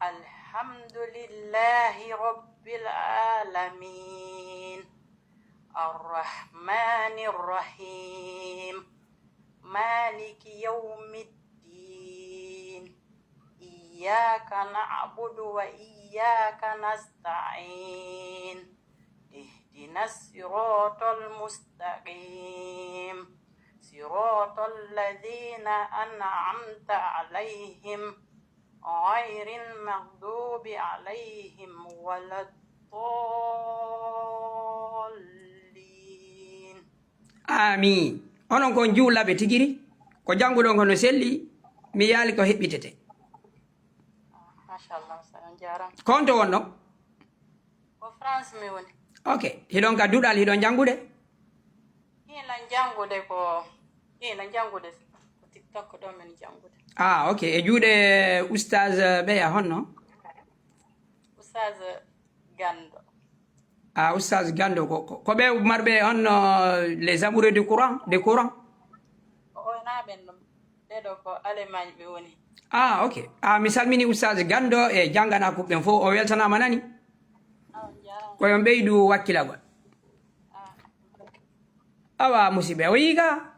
الحمد لله رب العالمين. الرحمن الرحيم. مالك يوم الدين. إياك نعبد وإياك نستعين. اهدنا الصراط المستقيم. صراط الذين أنعمت عليهم غير المغضوب عليهم ولا الضالين. Amin. Onon ko on juulaɓe tigiri. Ko jannguɗon ko no selli. Mi yaali ko heɓɓitete. Machallah, on jaaraama. Ko on to wonno? Ko France mi woni. Ok. Hiɗon ka duɗal, hiɗon janngude? Hiɗon janngude ko, hiɗon janngude ko TikTok ɗo min janngude. Ah, ok. E juuɗe Oustaz, eh, ɓeya honno? Oustaz Gando. Ah, Oustaz Gando, ko, ko, ko ɓe marɓe honno les amoureux du Coran, de Coran? O, o na ɓen ɗum. Ɓeɗo ko Allemagne ɓe woni. Ah, ok. Ah, mi salmini Oustaz Gando e jannganaa kuɓɓen fof. O weltanaama nani? Ah, on jaaraama. Ko yon ɓeydu wakkilagol. Ah. Awa, musiɓɓe, o yiga.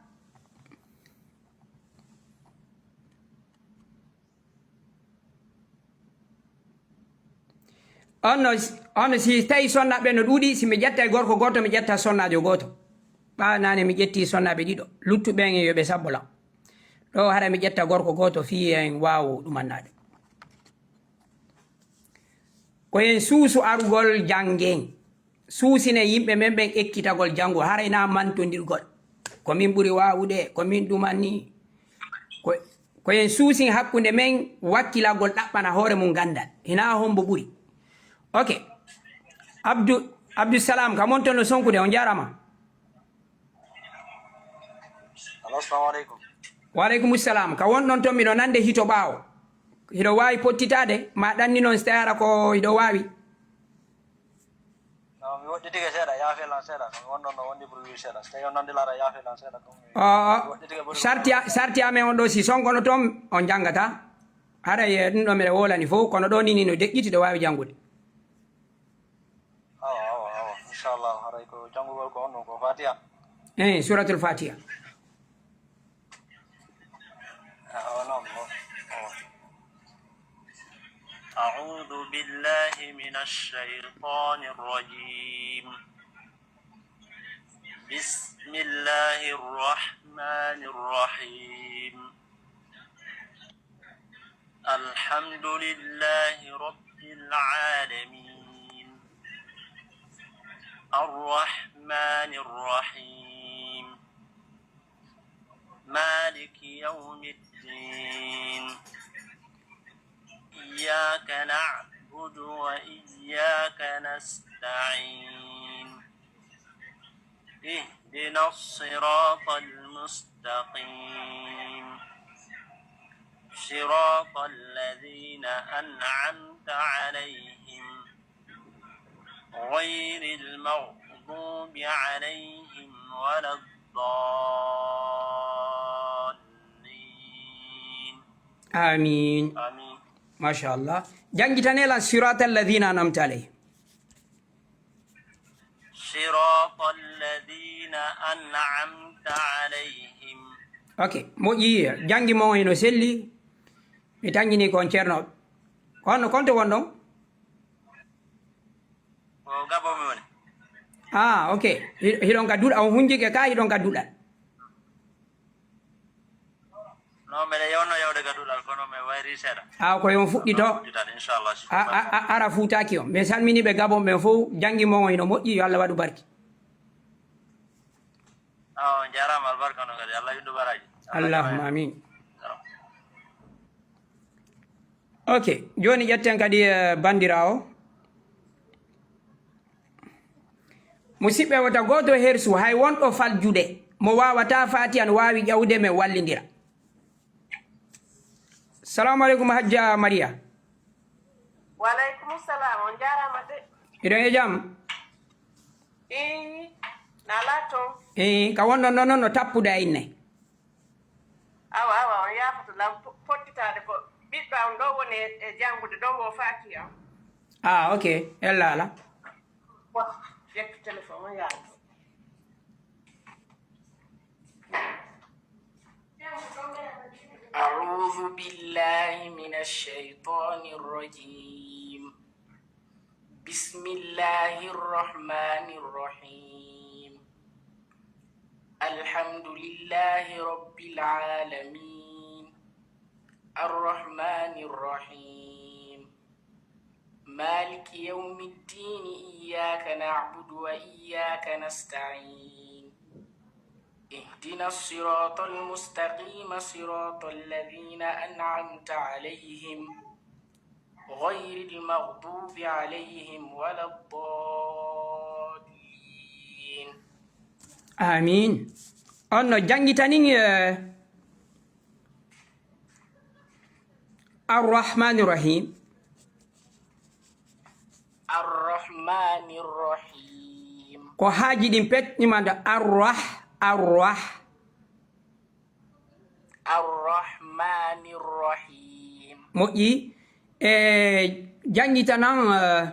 On no, on no, si tawi sonnaaɓe no ɗuuɗi, si mi ƴetta e gorko gooto, mi ƴetta sonnaajo gooto. Ɓaawo naane mi ƴetti sonnaaɓe ɗiɗo. Luttuɓe ɓen yo ɓe sabbolan. Ɗo hara mi ƴetta gorko gooto fii en waawo ɗumannaade. Ko en suusu arugol janngen. Suusinen yimɓe men ɓen ekkitagol janngo, haray na mantondirgol. Ko min ɓuri waawude, ko min ɗumanni. Ko, ko en suusin hakkunde men wakkilagol ɗaɓɓana hoore mum ganndal. Hinaa hombo ɓuri. Ok. Abdou, Abdou Salam, ka mon toon no sonkude, on jaaraama. Alo, assalamu aleykum. Wa aleykum salam. Ka wonɗon toon, miɗo nande hito ɓaawo. Hiɗo waawi pottitaade, ma ɗanni noon si tawi hara ko hiɗo waawi. No, mi woɗɗitike seeɗa, yaafe lan seeɗa. Ko mi wonɗon ɗo wondi pour wiide seeɗa. So tawi on nandi lara, yaafe lan seeɗa. Ko mi Oo, woɗɗitike pour sarti a-, sarti amen on ɗo, si sonkono toon, on janngata. Haray, eh, ɗum ɗo mbeɗa woolani fof, kono ɗo ni, ni no deƴƴiti, ɗo waawi janngude. Awa, awa, awa. Inchallah, haray ko janngugol ko on ɗum ko Fatiha. Eh, Suratul Fatiha. Awa, non, mo-, awa. أعوذ بالله من الشيطان الرجيم. بسم الله الرحمن الرحيم. الحمد لله رب العالمين. الرحمن الرحيم. مالك يوم الدين. إياك نعبد وإياك نستعين. اهدنا الصراط المستقيم. صراط الذين أنعمت عليهم غير المغضوب عليهم ولا الضالين. آمين. آمين. Machallah. Janngitanee lan صراط الذين أنعمت عليهم. صراط الذين أنعمت عليهم. Ok, moƴƴi, janngi mon hino selli. Mi tanƴini ko on ceerno. Ko honno konto wonɗon? Ko Gabon mi woni. Ah, ok. Hi-, hiɗon ka duɗal, on hunjike ka, hiɗon ka duɗal. No, mbeɗa yewno yawde ka duɗal, kono mi wayri seeɗa. Ah, ko yon fuɗɗito. Fuɗɗitaade, inchallah, si A, a, a, ara fuutaaki on. Mi salmini ɓe Gabon ɓen fof, janngi mon hino moƴƴi, yo Allah waɗu barki. Ah, on jaaraama, albarka no kadi. Allah windu baraaji. Allahumma amin. Jaaraama. Ok, jooni ƴetten kadi, eh, banndiraawo. Musidɓe, wota gooto hersu, hay wonɗo faljude, mo waawataa Faatiha no waawi ƴawde men wallindira. Salamu aleykum, Hajja Mariya. Wa aleykum salam, on jaaraama de. Hiɗon e jam? Ii, na laton. Ii, ka wonɗon ɗon, non no tappude e inne. Awa, awa, on yaafoto lan po-, pottitaade ko ɓiɗɗo am ɗo woni e, e janngude ɗo ngo faaki am. Ah, ok. Ella ala. Wa, ƴettu téléphone on yaafoto. أعوذ بالله من الشيطان الرجيم. بسم الله الرحمن الرحيم. الحمد لله رب العالمين. الرحمن الرحيم. مالك يوم الدين. إياك نعبد وإياك نستعين. اهدنا الصراط المستقيم. صراط الذين أنعمت عليهم. غير المغضوب عليهم ولا الضالين. آمين. On no janngitanin, eh, Arrahmani Rahim. Arrahmani Rahim. Ko haaji ɗin pet, ɗi manda Arrah, Arrah. Arrahmani Rahim. Moƴƴi. E janngitanan, eh,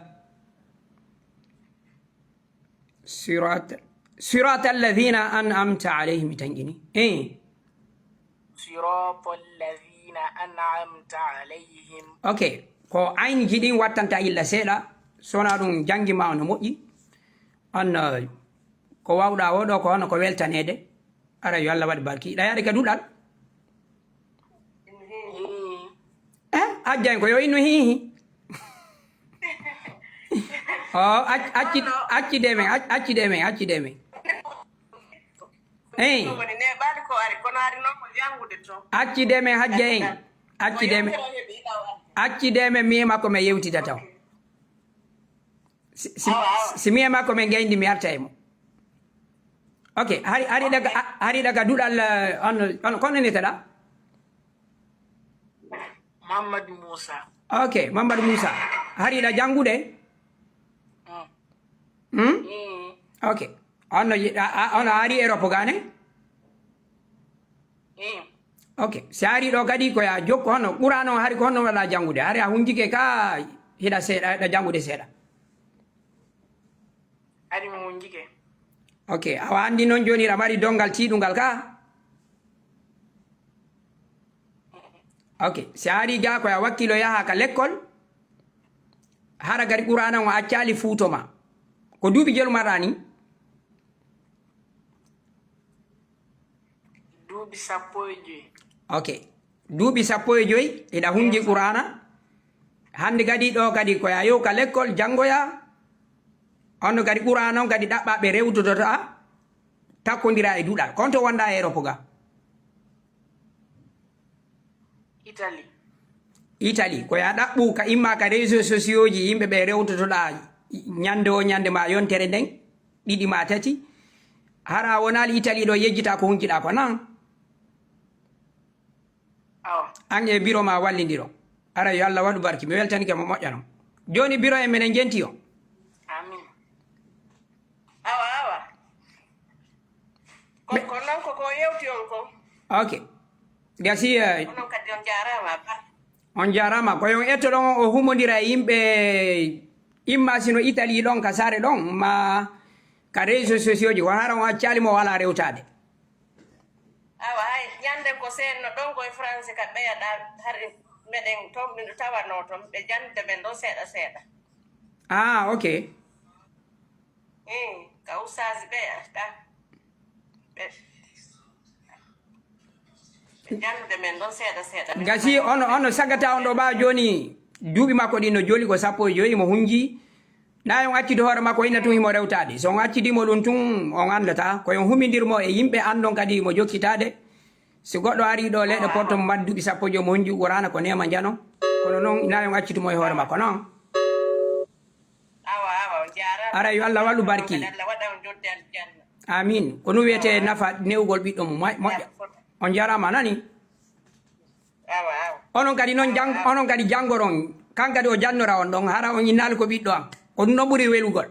sirat, sirata alladhina an'amta alayhim, mi tanƴini. Eh. Sirata alladhina an'amta alayhim. Ok. Ko aynji ɗin wattanta illa seeɗa, so wonaa ɗum janngi ma no moƴƴi. On, eh, ko waawɗaa o ɗo ko hono ko weltaneede. Ara yo Allah waɗ barki. Ɗa yaade ka duɗal? Eh, Hajja en ko yo innu hiihi. O, ac-, acci, accide men, ac-, accide men, accide men. Eyi. Ɗum woni neeɓaade ko ari, kono ari noon ko janngude toon. Accide men, Hajja en. Accide men. Accide men, mi e makko men yewtida taw. Si, si, awa, awa. Si mi e makko men gayndi, mi arta e mo. Ok, hari, hari daga, hari daga duɗal, eh, on, on, kono ni tada? Mamadou Moussa. Ok, Mamadou Moussa. Hari da jangude? Mm. Hmm? Mm. Ok. On no yi-, a, a, on a ari Europe gane? Mm. Ok. Si ari ɗo kadi ko ya jokko hono Qur'an on hari ko honno waɗa jangude? Hari a hunjike ka hiɗa seeɗa, hiɗa jangude seeɗa. Hari mi hunjike. Ok. Awa andi noon jooni hiɗa mari dongal tiiɗungal ka? Ok. Si a ari ga ko a wakkilo yaha ka lekkol, hara gari Qur'ana on accaali fuuto ma. Ko duuɓi jelu maɗa ni? Duuɓi sappo e joyi. Ok. Duuɓi sappo e joyi, hiɗa hunji Qur'ana. Hande kadi ɗo kadi ko a yew ka lekkol janngoya. On no kadi Qur'ana on kadi ɗaɓɓa ɓe rewtodota, takkondira e duɗal. Kon to wonɗa e Europe ga? Italie. Italie, ko ya ɗaɓɓu ka imma ka réseaux sociaux ji, yimɓe ɓe rewtotoɗa ñande o ñande ma yontere nden, ɗiɗi ma tati. Hara a wonaali Italie ɗo yejjita ko hunjiɗa ko nan? Awa. An e biro ma wallindiro. Ara yo Allah waɗu barki. Mi weltanike mo moƴƴa non. Joni biro en menen jenti o. Amin. Awa, awa. Ko, ko non ko, ko yewti on ko. Ok. Gasi, eh, onon kadi on jaaraama ba. On jaaraama. Ko yon etto ɗon o humondira e yimɓe imma sino Italie ɗon ka saare ɗon, ma ka réseaux sociaux ji. Won hara on accali mo wala rewtade. Awa, hay, ñande ko seenno ɗon koye France ka ɓeyaɗa, hari meɗen to, miɗo tawano to, ɓe jannde men ɗon seeɗa seeɗa. Ah, ok. Eh, ka ustaasi ɓe arta. Ɓe, ɓe jannde men ɗon seeɗa seeɗa. Gasi ono, ono sagata on ɗo ɓa jooni, duuɓi makko ɗin no joli ko sappo e joyi mo hunji. Na on accidi hoore makko ina tun himo rewtaade. So on accidii mo ɗum tun, on anndataa. Ko on humindir mo e yimɓe anndon kadi mo jokkitaade. Si goɗɗo arii ɗo leyɗe Porto mo mbaɗi duuɓi sappo e joyi mo hunji Qur'aana ko neema njano. Kono noon, na on accidu mo e hoore makko noon. Awa, awa, on jaaraama. Ara yo Allah wallu barki. Kadi Allah waɗa on jodde aljanna. Amiin. Ko ɗum wiyetee nafa newgol ɓiɗɗo mum moƴ-, moƴƴa. On jaaraama, a nani? Awa, awa. Onon kadi noon jang-, awa, onon kadi janngoron. Kan kadi o jannora on ɗon, hara on innaali ko ɓiɗɗo am. Ko ɗum ɗon ɓuri welugol.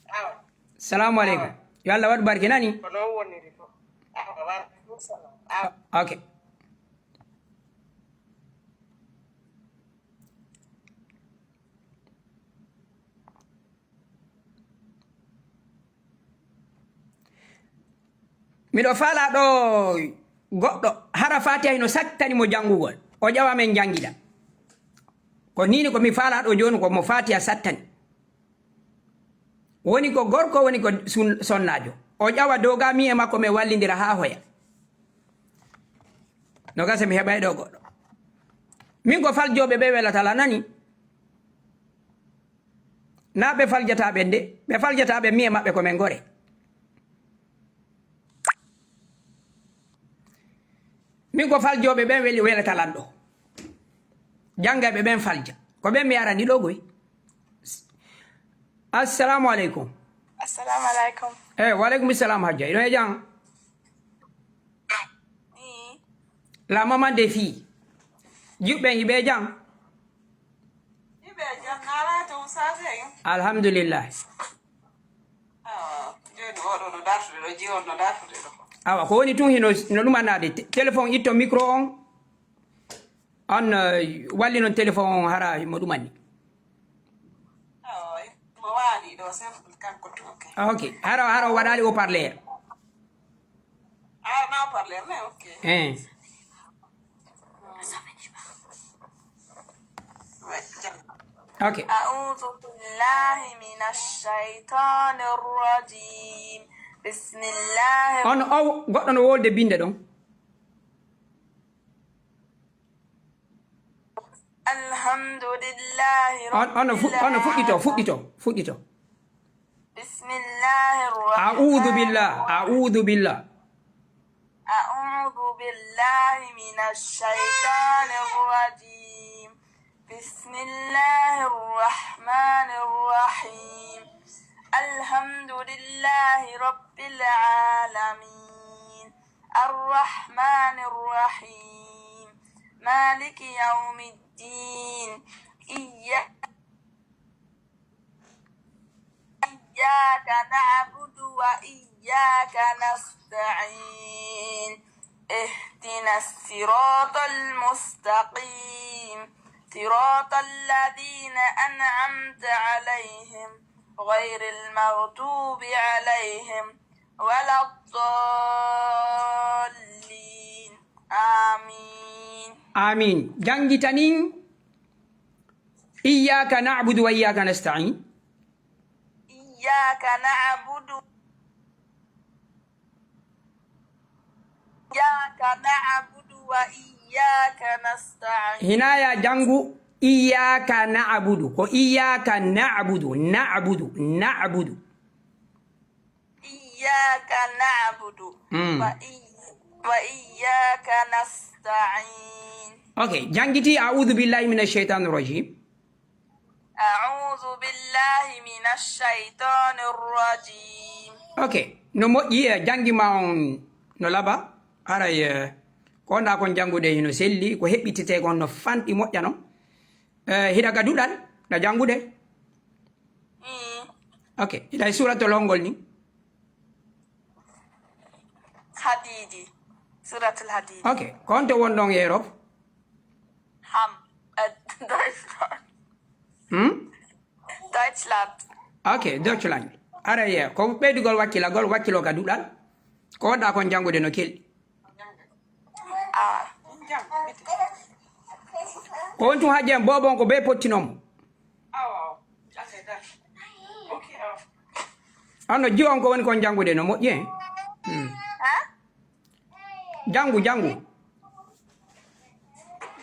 Awa. Salamu aleykum. Awa. Yo Allah waɗu barke, nani? Ko noon woniri ko. Awa, wa aleykum salam. Awa. Ok. Miɗo faalaa ɗo goɗɗo hara Faatiha hino sattani mo janngugol. O ƴawa men njanngida. Ko nii ni ko mi faalaa ɗo jooni ko mo Faatiha sattani. Woni ko gorko, woni ko sun-, sonnaajo. O ƴawa doga mi e makko men wallindira haa hoya. No gasa mi heɓay ɗo goɗɗo. Min ko faljooɓe ɓe welata la nani. Na ɓe faljata ɓen de, ɓe faljata ɓe mi e maɓɓe ko men gore. Min ko faljooɓe ɓen weli welata lan ɗo. Janngayɓe ɓen falja. Ko ɓen mi arani ɗo goy. Assalamu aleykum. Assalamu aleykum. Eh, wa aleykum salam hajja. Iɗo e jam? Ii. La maman des filles. Jiɓɓe hiɓe jam? Hiɓe jam, na ala to usage en. Alhamdulillah. Ah, jooni oɗo no dartude ɗo, jiwon no dartude ɗo. Awa, ko woni tun hino, no ɗumanaade. Te-, téléphone itto micro on. On, eh, walli noon téléphone on hara mo ɗumani. Oh, mo waali ɗo, simple kanko tun, ok. Ah, ok. Hara, hara o waɗaali haut-parleur. Ah, na haut-parleur, mais ok. Eh. Ouais, jam. Ok. أعوذ بالله من الشيطان الرجيم. بسم الله. On, o, goɗɗo no wolde binde ɗon. الحمد لله رب العالمين. On, on fu-, on fuɗɗito, fuɗɗito, fuɗɗito. بسم الله الرحمن الرحيم. أعوذ بالله، أعوذ بالله. أعوذ بالله من الشيطان الرجيم. بسم الله الرحمن الرحيم. الرحيم. الحمد لله رب العالمين. الرحمن الرحيم. مالك يوم الدين. إياك إياك نعبد وإياك نستعين. اهدنا الصراط المستقيم. صراط الذين أنعمت عليهم غير المغضوب عليهم ولا الضالين. آمين. Amin. Janngitanin. Iyyaka na'budu wa iyyaka nasta'in. إياك نعبد إياك نعبد وإياك نستعين. Hinaya janngu iyyaka na'budu. Ko iyyaka na'budu. Na'budu. Na'budu. إياك نعبد Mm. وإي- وإياك نستعين. Ok, janngiti a'udhu billahi minash shaitanir rajim. أعوذ بالله من الشيطان الرجيم. Ok, no moƴƴi, eh, janngi ma on no laaɓi. Haray, eh, ko wonɗaa kon janngude hino selli, ko heɓɓitetee kon no fanɗi moƴƴa non. Eh, hiɗa ka duɗal, ɗa janngude? Mm. Ok, hiɗa e suuratul hongol ni? Hadidi. Suuratul Hadidi. Ok, ko honto wonɗon e Europe? Ham. Eh, Deutschland. Hmm? Deutschland. Ok, Deutschland. Haray, eh, ko ɓeydugol wakkilagol, wakkilo ka duɗal. Ko wonɗaa kon janngude no kelɗi. Ah. Ko on tun hajji en boobon ko bee pottinon mo. Anno jiwon ko woni kon janngude no moƴƴi en. Hmm. Ha? Janngu, janngu.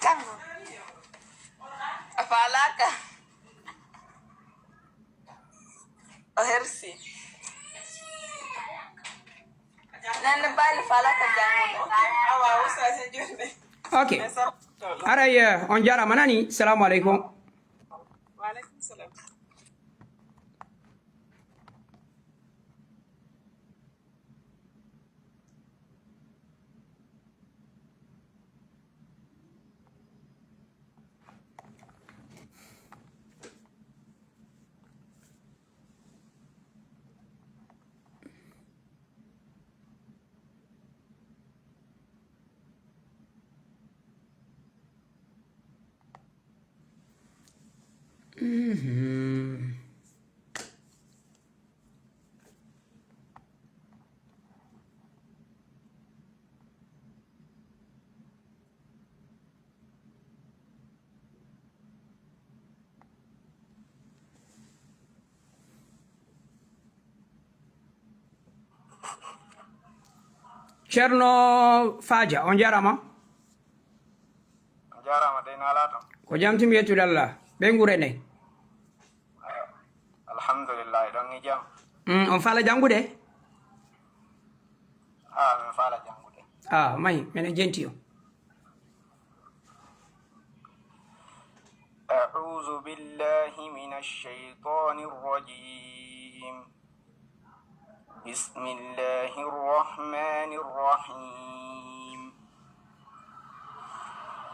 Janngu. A faalaaka. O hersi. Nande Bali faalaaka janngude. Ok. Haray, eh, on jaaraama nani. Salamu aleykum. Wa aleykum salam. Mhm. Ceerno Faaja, on jaaraama. On jaaraama, dey no alaa toon? Ko jam tun, yettude Allah. Ɓeynguure nden? Alhamdulillahi, ɗon e jam. Mm, on faala janngude? Ah, min faala janngude. Ah, mahi, minen jenti on. أعوذ بالله من الشيطان الرجيم. بسم الله الرحمن الرحيم.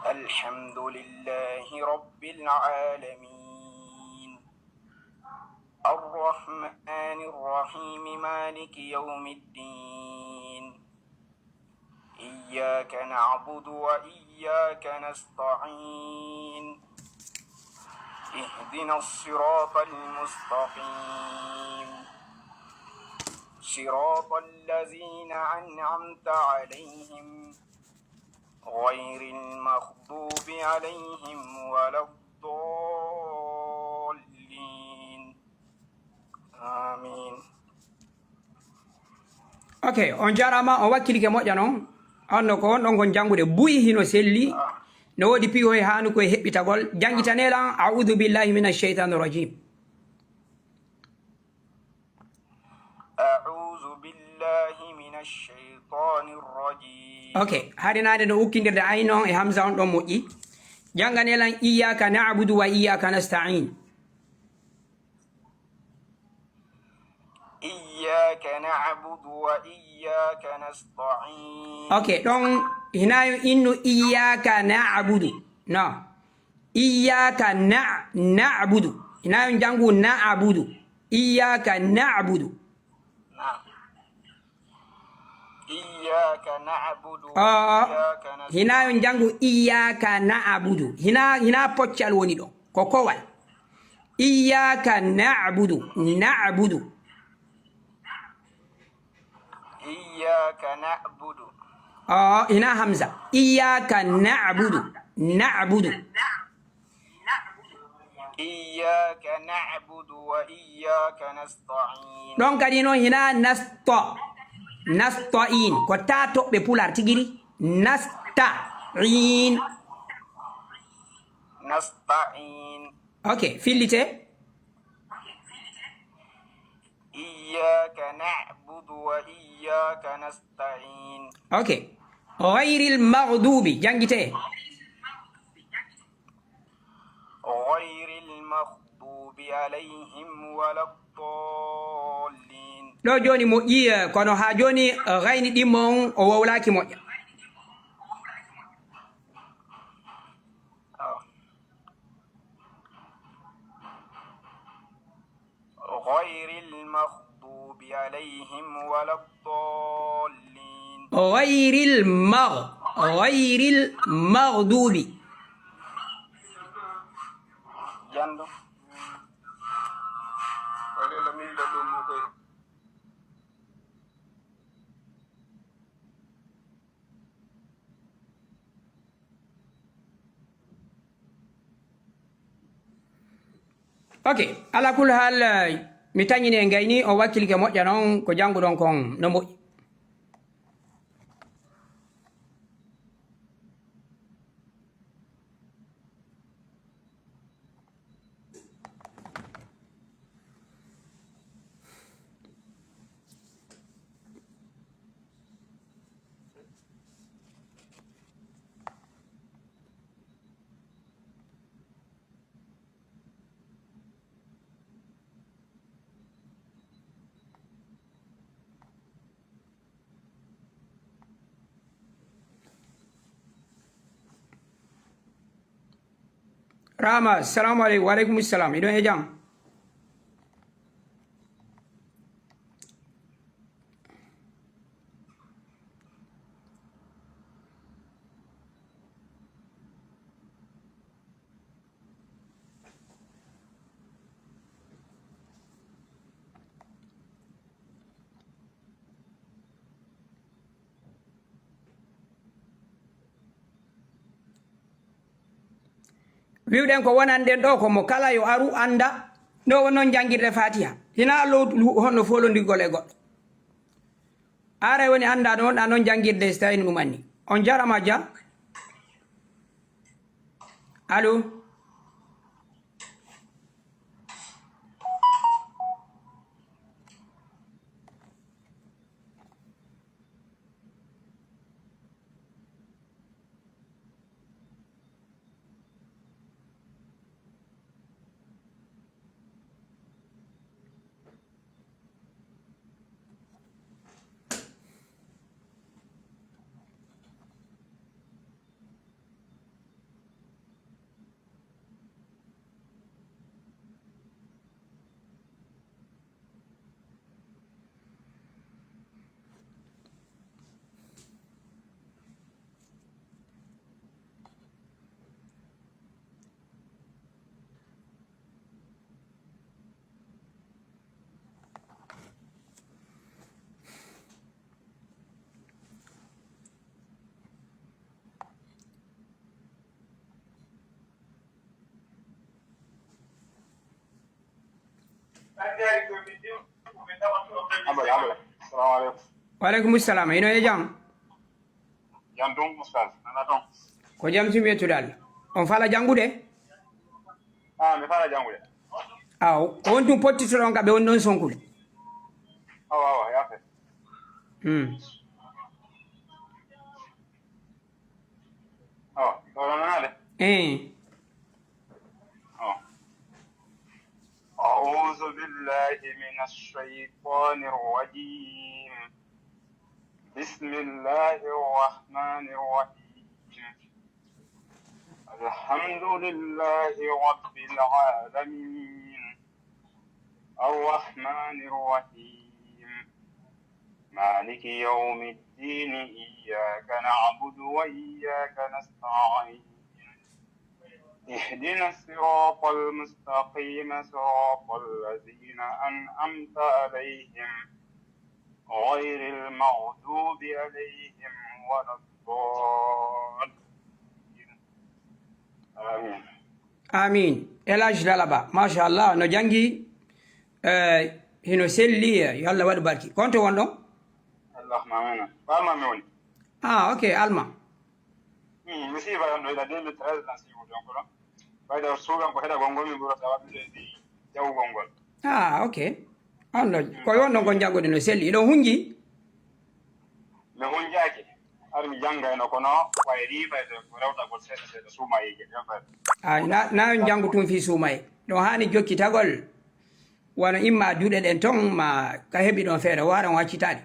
الحمد لله رب العالمين. الرحمن الرحيم. مالك يوم الدين. إياك نعبد وإياك نستعين. اهدنا الصراط المستقيم. صراط الذين أنعمت عليهم غير المغضوب عليهم ولا الضالين. آمين. Ok, on jaaraama, on wakkilike moƴƴa non. Anno ko wonɗon kon janngude buy hino selli. No woodi piihoy haanu koye heɓɓitagol. Janngitanee lan, أعوذ بالله من الشيطان الرجيم. أعوذ بالله من الشيطان الرجيم. Ok, hari naade no ukkindirde ayn on e hamza on ɗon moƴƴi. Jannganee lan إياك نعبد وإياك نستعين. إياك نعبد وإياك نستعين. Ok, ɗon hinayo innu iyyaka na'budu. No. Iyyaka na-, na'budu. Hinayo jangu na'budu. Iyyaka na'budu. نعم. إياك نعبد Oh, وإياك نستعين. Hinayo jangu iyyaka na'budu. Hina, hina poccal woni ɗo. Ko kowal. Iyyaka na'budu. Na'budu. إياك نعبد. Oh, hina hamza. Iyyaka na'budu. Na'budu. إياك نعبد وإياك نستعين. Ɗon kadi non hina nasta. Nasta'in. Ko ta toɓɓe pular tigiri. Nasta'in. نستعين. Ok, fillite. إياك نعبد وإياك نستعين. Ok. غير المغضوب. Jangite. غير المغضوب عليهم ولا الضالين. Ɗo joni moƴƴi, eh, kono ha joni, eh, gayni ɗimmo on o wowlaki moƴƴa. Ah. غير المغضوب عليهم ولا الضالين. غير المغ-، غير المغضوب. Jando. Ok, ala kul hal, eh, mi tañini e ngayni, o wakkilike moƴƴa non, ko jannguɗon kon no moƴƴi. Rama, salamu aleykum. Wa aleykum salam. Hiɗon e jam? Wiwɗen ko wonanɗen ɗo ko mo kala yo aru annda no won non janngirde Fatiha. Hina lowtu honno foolondirgol e goɗɗo. Aray woni annda no wonɗa non janngirde so tawi no ɗum anni. On jarama Dia. Allo? Abada, abada. Salamu aleykum. Wa aleykum salam. Hino e jam? Jam ɗum, Oustaz. Nana ɗon? Ko jam tumi, yettude Allah. On fala janngude? Ah, mi fala janngude. Aw, ko on tun pottitoɗon ka ɓe on ɗon sonkude? Awa, awa, yafe. Hmm. Awa, ko ɗon nanaade? Eh. Awa. أعوذ بالله من الشيطان الرجيم. بسم الله الرحمن الرحيم. الحمد لله رب العالمين. الرحمن الرحيم. مالك يوم الدين. إياك نعبد وإياك نستعين. اهدنا الصراط المستقيم، صراط الذين أنعمت عليهم، غير المغضوب عليهم ولا الضالين. آمين. Amin. El Hadj Dalaba, machallah, no janngi, eh, hino selli, eh, yo Allah waɗu barki. Konto won ɗon? Allahumma amin. Ko Alma mi woni. Ah, ok, Alma. Hmm, mi siifa ɗon ɗo ila deux mille treize tan siifu ɗon ko ɗon. Fayda suuɗan ko heɗagol ngol mi ɓurata waɗude e jawgol ngol. Ah, ok. On ɗo, ko won ɗon ko janngude no selli. Iɗon hunji? Mi hunjaaki. Har mi janngayno kono wayri fayda ko rewtagol seeɗa seeɗa suumayeeje ɗen fayda. Ah, na, na on janngu tun fii suumaye. Ɗon haani jokkitagol. Wano imma duɗe ɗen ton, ma ka heɓi ɗon feere, o hara on accitaali.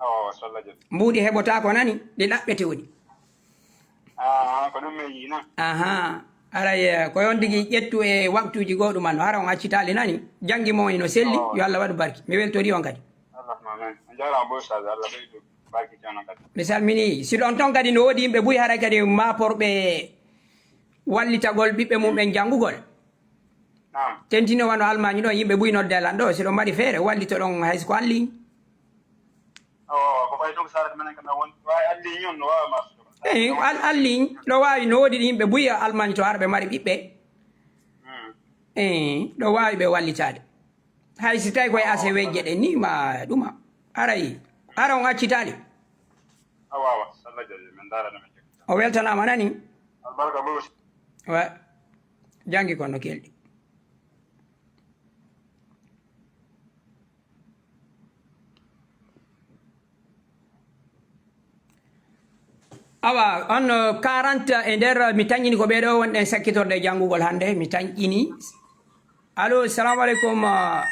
Awa, wa, salla jam. Mbuuɗi heɓotaako nani, ɗi ɗaɓɓete woni. Ah, ko ɗum mi yi'i na. Aha. Aray, eh, ko yon tigi ƴettu e waktuuji goo ɗum an, hara on accitaali nani. Janngi mo ino selli, yo Allah waɗu barki. Mi weltori on kadi. Allahumma amin. On jaaraama bo, Ustaz, Allah ɓeydu barki kadi. Mi salmini. Si ɗon ton kadi no woodi yimɓe buy haray kadi maaporɓe wallitagol ɓiɓɓe mum ɓen janngugol. Naam. Tentino wano Almaañi ɗo, yimɓe buy nodde lan ɗo, si ɗon mari feere, wallito ɗon hay si ko alliñ. Awa, awa, ko fay ɗum sara menen kam won, waawi alliñ on, no waawi marsude. Eh, al-, alliñ, ɗo waawi no woodi yimɓe buy Almaañi to harɓe mari ɓiɓɓe. Hmm. Eh, ɗo waawi ɓe wallitaade. Hay si tawi koye ase wejje ɗen ni ma ɗuma. Aray, ara on accitaali. Awa, awa, salla jam, min ndaara no min joggi. O weltanaama nani? Albarka bo. Wa, janngi kon no kelɗi. Awa, on, uh, quarante e nder, uh, mi tañƴini ko ɓee ɗo wonɗen sakkitorde e janngugol hannde, mi tañƴini. Allo, salamu aleykum, uh,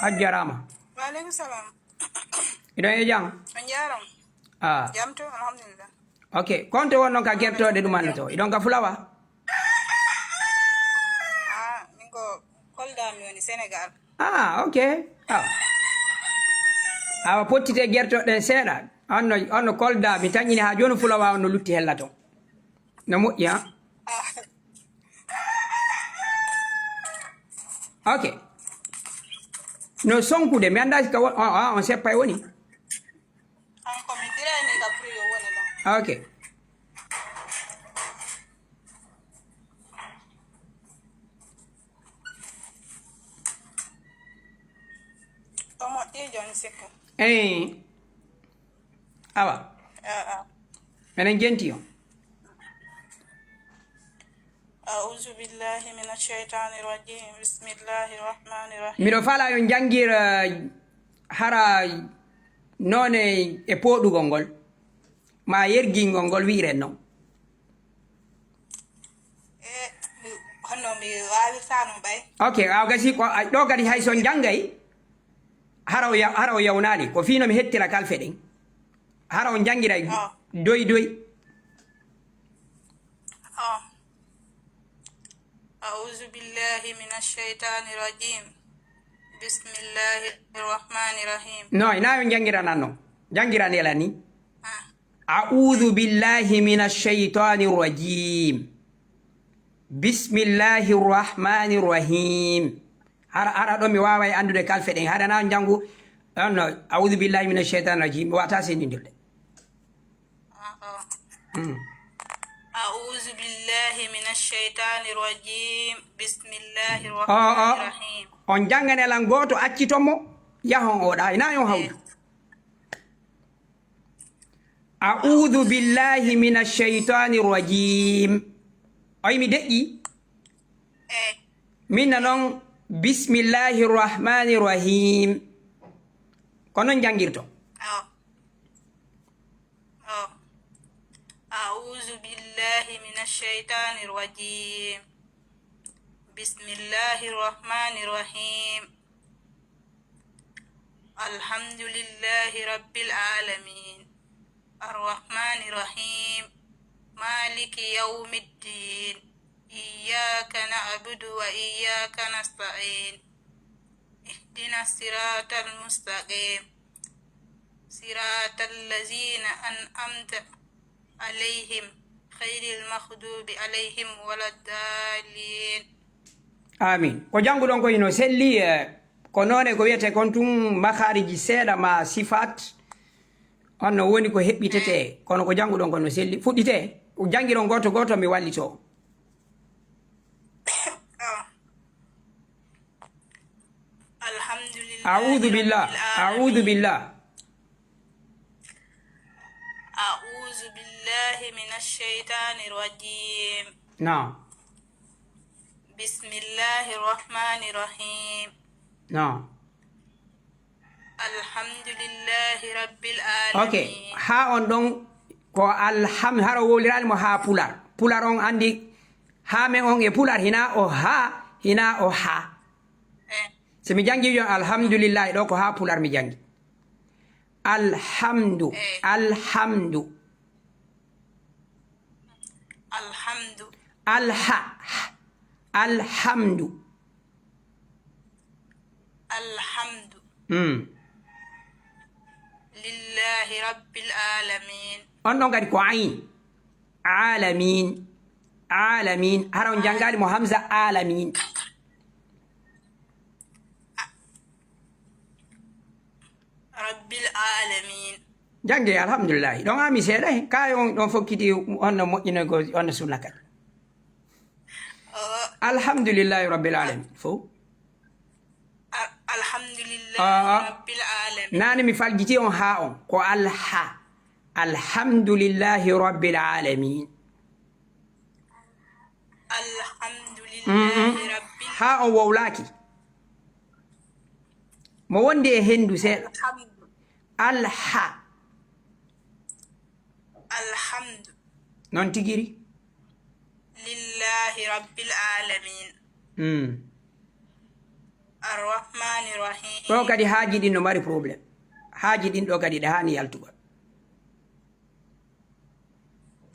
a jaraama. Wa aleykum salam. Iɗon e jam? On jaaraama. Ah. Jam to, alhamdulillah. Ok, konto wonno ka gertooɗe ɗum annoto? Iɗon ka Fulawa? Ah, min ko Kolda mi woni, Senegal. Ah, ok. Ah. Awa pottite gertoɗen seeɗa. On no, on no Kolda, mi tañƴini haa jooni Fulawa on no lutti hella ton. No moƴƴi, ha? Ah. Ok. No sonkude, mi anndaa si ka won, ah, ah, on seppa e woni. An ko mi dirani ka pour yo woni ɗon. Ok. O moƴƴi jooni sikka. Eh. Awa. Ah, ah. Menen jenti on. أعوذ بالله من الشيطان الرجيم. بسم الله الرحمن الرحيم. Miɗo fala yo njangir, eh, hara noone e pooɗugol ngol, ma yergingol ngol wi'iren non. E, honno mi waawirta no ɓay? Ok, aw gasi ko, a, ɗo kadi hay so njangay, hara o ya-, hara o yawnaali. Ko fii no mi hettira kalfe ɗen. Hara o njangiray. Oh. Doy doy. Oh. أعوذ بالله من الشيطان الرجيم. بسم الله الرحمن الرحيم. No, ina yo njangiranan no. Njangiran ela ni. Ah. أعوذ بالله من الشيطان الرجيم. بسم الله الرحمن الرحيم. Hara, hara ɗo mi waaway anndude kalfe ɗen. Hara na njanngu, on no, أعوذ بالله من الشيطان الرجيم. Mi wata sendindirde. Ah, oh. Mm. أعوذ بالله من الشيطان الرجيم. بسم الله الرحمن الرحيم. On njannganee lan gooto, acciton mo, yahon o ɗa, ina yon hawtu. أعوذ بالله من الشيطان الرجيم. Oy mi deƴƴi? Eh. Min na non, بسم الله الرحمن الرحيم. Ko non njangirto. Oh. Oh. أعوذ بالله من الشيطان الرجيم. بسم الله الرحمن الرحيم. الحمد لله رب العالمين. الرحمن الرحيم. مالك يوم الدين. إياك نعبد وإياك نستعين. اهدنا الصراط المستقيم. صراط الذين أنعمت عليهم غير المغضوب عليهم ولا الضالين. Amin. Ko jannguɗon ko ino selli, eh, ko noone ko wiyetee kon tun makhaariji seeɗa ma sifaat, on no woni ko heɓɓitetee, kono ko jannguɗon ko no selli. Fuɗɗitee, janngiron gooto gooto, mi wallitoo. الحمد لله أعوذ بالله. رب العالمين. أعوذ بالله. أعوذ بالله من الشيطان الرجيم. نعم. بسم الله الرحمن الرحيم. نعم. الحمد لله رب العالمين. Ok, haa on ɗon ko alham-, hara wowliraali mo haa pular. Pular on anndi haa men on e pular hinaa o haa, hinaa o haa. Eh. Si mi janngi yo alhamdulillahi ɗo ko haa pular mi janngi. Alhamdu, eh, alhamdu. الحمد. Alha-, alhamdu. الحمد. Mm. لله رب العالمين. On ɗon kadi ko ayn. Alamin. Alamin. Hara on janngaali mo hamza alamin. رب العالمين. Jannge, alhamdulillahi. Ɗon ami seeɗa, eh, kaay on ɗon fokkiti on no moƴƴinoygol, on no sunna kadi. Oo. Alhamdulillahi rabbil alamin. Fow. Al-, alhamdulillahi, aa, rabbil alamin. Naane mi faljiti on haa on. Ko alha. Alhamdulillahi rabbil alamin. Alhamdulillahi, mm, mm, rabbil. Haa on wowlaaki. Mo wondi e henndu seeɗa. Alhamdu. Alha. Alhamdu. Non tigiri. Lillahi rabbil alamin. Mm. Arrahmani rahim. Ɗo kadi haaji ɗin no mari problème. Haaji ɗin ɗo kadi ɗe haani yaltugol.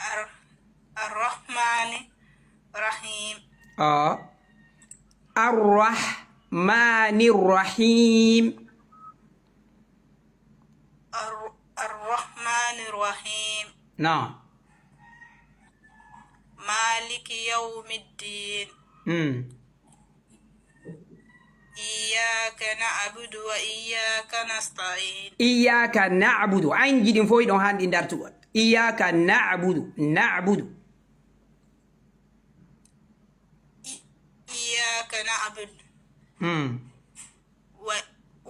Ar-, Arrahmani Rahim. Oo. Arrahmani Rahim. Ar-, Arrahmani Rahim. Naam. Maliki yawmiddin. Mm. Iyyaka na'budu wa iyyaka nasta'in. Iyyaka na'budu. Ayn ji ɗin fof hiɗon haani ɗi dartugol. Iyyaka na'budu. Na'budu. I-, iyyaka na'budu. Hmm. Wa,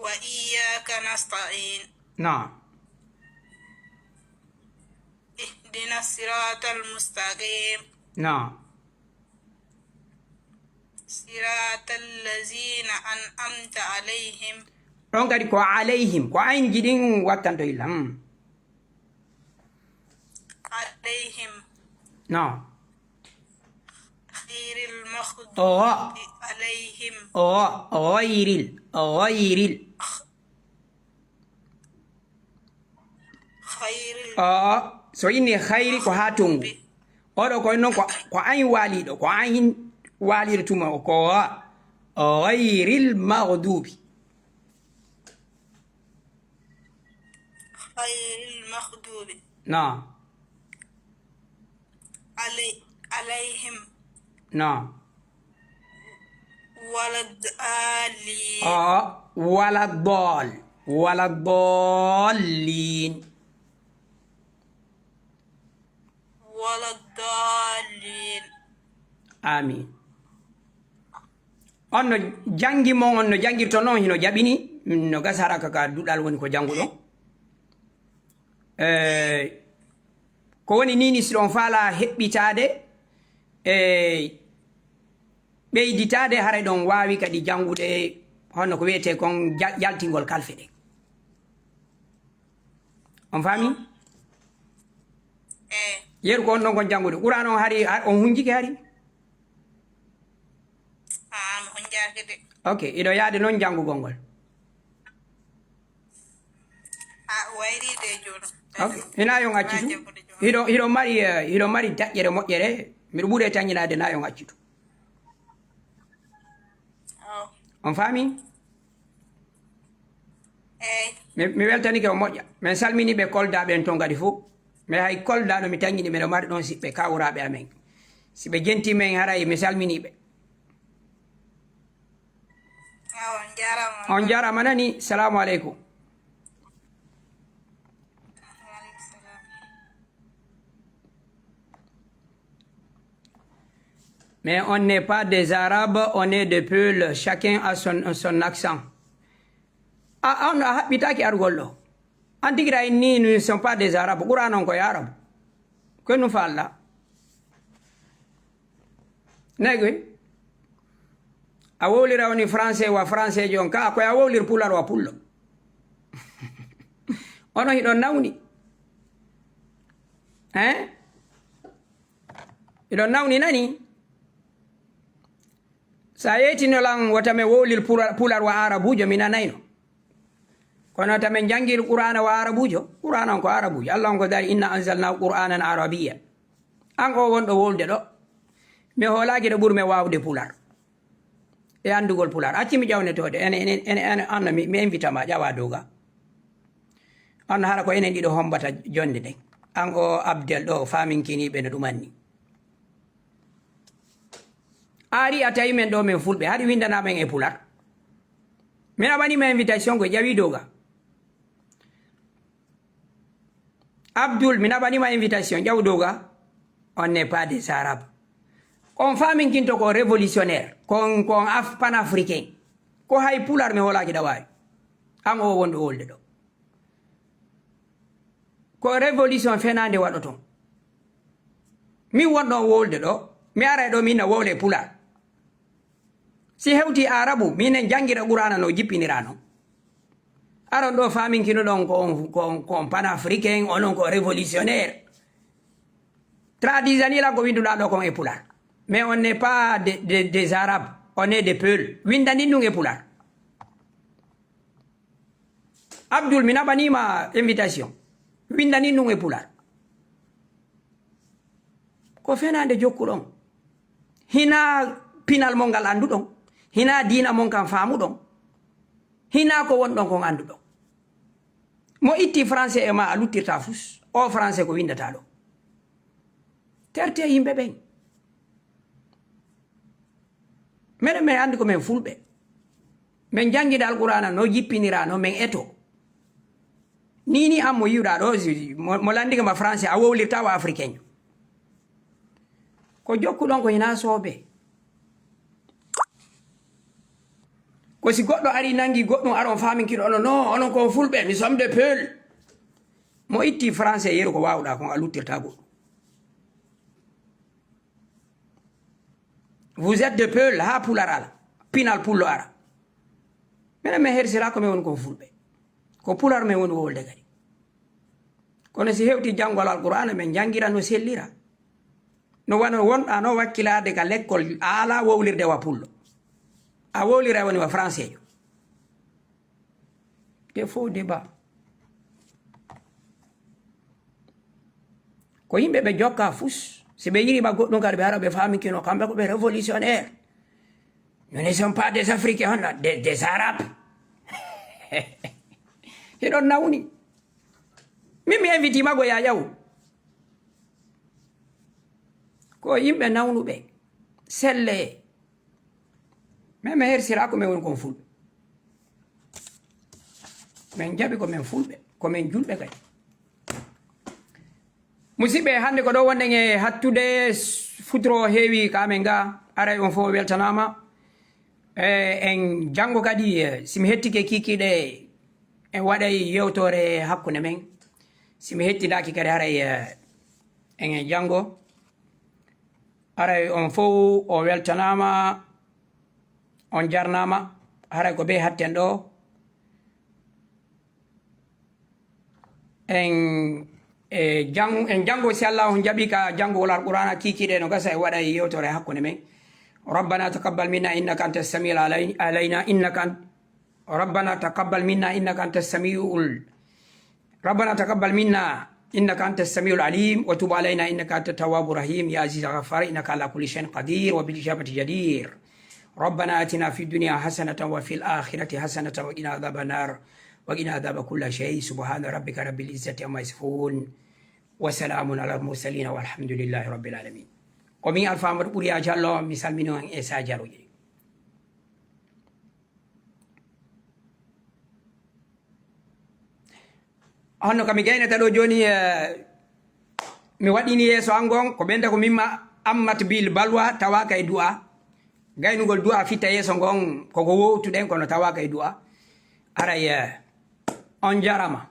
wa iyyaka nasta'in. Naam. Ihdina siratal mustaqim. Naam. Siratal lazina an'amta alayhim. Ɗon kadi ko alayhim, ko ayn ji ɗin wattanto illa. Hmm. Alayhim. Naam. Ghayril maghdubi, oo, alayhim. Oo, ghayril, ghayril. Khayril. Oo, so inni khayri ko haa tongu. Oɗo koye noon ko, ko ayn waaliɗo, ko ayn waaliɗo tuma o ko ghayril maghdubi. Khayril maghdubi. Naam. Alay-, alayhim. Naam. Wala daalin. Oo, wala daal. Wala daalin. Wala daalin. Amin. On no janngi mon, on no janngirto noon, hino jaɓini, no gasa hara ka, ka duɗal woni ko jannguɗon. Eh, ko woni nii, ni si ɗon faalaa heɓɓitaade, e ɓeyditaade, haray ɗon waawi kadi janngude honno ko wiyetee kon ja-, jaltingol kalfe ɗen. On faami? Eh. Yeru ko on ɗon kon janngude. Qur'aana on hari, har-, on hunjike hari? Ok, hiɗo yaade noon janngugol ngol. Ok, hina yon accitu. Hiɗo, hiɗo mari, eh, hiɗo mari daƴƴere moƴƴere. Miɗo ɓuri e tañinaade na yon accitu. On faami? Mi, mi weltanike o moƴƴa. Min salmini ɓe Kolda ɓen toon kadi fof. Mais hay Kolda no mi tañini, miɗo mari ɗoon siɓɓe kawraaɓe amen. Si ɓe jenti men haray mi salmini ɓe. On jaaraama nani. Salamu aleykum. Mais on n'est pas des Arabes, on est des Peuls. Chacun a son, son accent. A, on a haɓɓitaaki arugol ɗo. An tigi ɗa inni, nous ne sommes pas des Arabes. Qur'an on ko e Arabu. Ko ɗum faalɗa. Nayi koy. A wowlira woni français wa français jon ka, ko a wowlir pular wa pullo. Ono hiɗon nawni. Hein? Hiɗon nawni nani? Sa yeytino lan wota men wowlir pula-, pular wa arabujo, mi nanayno. Kono wota men janngir Qur'aana wa arabujo. Qur'aana on ko arabujo. Allah on ko dari, "Inna anzalnahu Qur'aanan Arabiyya." An o wonɗo wowlde ɗo, mi hoolaaki ɗo ɓuri men waawde pular. E anndugol pular. Acci mi ƴawnetoode. Ene, ene, ene, ene, anno mi, mi invita ma, ƴawa dow ga. Anno hara ko enen ɗiɗo hombata jonde ɗen. An o Abdel ɗo, faaminkiniiɓe no ɗum anni. Ari a tawi men ɗo men fulɓe, haɗi windana men e pular. Mi naɓanima invitation ko ƴawi dow ga. Abdul, mi naɓanima invitation, ƴaw dow ga. On n'est pas des Arabes. On faaminkinto ko révolutionnaire, kon, kon af-, panafricain. Ko hay pular mi hoolaaki ɗa waawi. An o wonɗo wolde ɗo. Ko révolution fenaande waɗoton. Min wonɗo on wowlde ɗo, mi aray ɗo min na wowle pular. Si hewti Aarabu, minen janngira Qur'aana no jippinira non. Aron ɗo faaminkinoɗon ko on, ko on, ko on panafricain, onon ko révolutionnaire. Traduisani lan ko winduɗa ɗo kon e pular. Mais on n'est pas des, des, des Arabes, on est des Peuls. Windanin ɗum e pular. Abdul, mi naɓanima invitation. Windanin ɗum e pular. Ko fenaande jokkuɗon. Hina pinal mon ngal annduɗon. Hina diina mon kan faamuɗon. Hina ko wonɗon kon annduɗon. Mo itti français e ma a luttirta fus. O français ko windata ɗo. Terte yimɓe ɓen. Menen, men anndi ko men fulɓe. Men janngida Alqur'aana no jippinira, no men eto. Ni, ni an mo yi'uɗaa ɗo, si, mo, mo lanndike ma français, a wowlirta wa africain. Ko jokkuɗon ko hinaa soobe. Ko si goɗɗo ari nanngi goɗɗum, aron faaminkiɗo onon, non, onon ko fulɓe, nous sommes des Peuls. Mo itti français yeru ko waawɗaa kon, a luttirta goɗɗum. Vous êtes des Peuls, haa pular ala, pinal pullo ara. Minen, min hersira ko min woni kon fulɓe. Ko pular min woni wowlde kadi. Kono si hewti janngol Alqur'aana, min janngira no sellira. No wano wonɗaa no wakkilaade ka lekkol, a alaa wowlirde wa pullo. A wowlira woni wa françaijo. Des faux débats. Ko yimɓe ɓe jokka fus. Si ɓe yiriima goɗɗum kadi ɓe ara ɓe faamikino kamɓe ko ɓe révolutionnaire. Nous ne sommes pas des Africains, on a des, des Arabes. Hiɗon nawni. Min mi invite ma ko ya ƴaw. Ko yimɓe nawnuɓe. Selle. Min mi hersira ko min woni kon fulɓe. Min jaɓi ko min fulɓe, ko min julɓe kadi. Musidɓe, hannde ko ɗo wonɗen e hattude, futuro heewi ka amen ga, aray on fof weltanaama. E, en janngo kadi, e, si mi hettike kikiiɗe, en waɗay yewtoore hakkunde men. Si mi hettidaaki kadi haray, e, en e janngo. Aray on fof o weltanaama, on jarnaama. Haray ko bee hatten ɗo. En, e, jang-, en janngo, si Allah on jaɓi ka janngugol Alqur'aana kiikiiɗe no gasa e waɗa e yewtore hakkunde men. ربنا تقبل منا إنك أنت السميع العلي-، علينا إنك أنت، ربنا تقبل منا إنك أنت السميع ال-، ربنا تقبل منا إنك أنت السميع العليم وتب علينا إنك أنت التواب الرحيم يا عزيز يا غفار إنك على كل شيء قدير وبالإجابة جدير. ربنا آتنا في الدنيا حسنة وفي الآخرة حسنة وقنا عذاب النار وقنا عذاب كل شيء. سبحان ربك رب العزة عما يصفون وسلام على المرسلين والحمد لله رب العالمين. Ko min Alfa Amadou Ɓuriya Jallo, mi salmini on e Sa Jaruji. Honno ka mi gaynata ɗo jooni, eh, mi waɗini yeeso an ngon, ko ɓenda ko mimma Ammat Bil Balwa, tawaaka e du'a. Gaynugol du'a fitta yeeso ngon, koko wowtuɗen, kono tawaaka e du'a. Aray, eh, on jarama.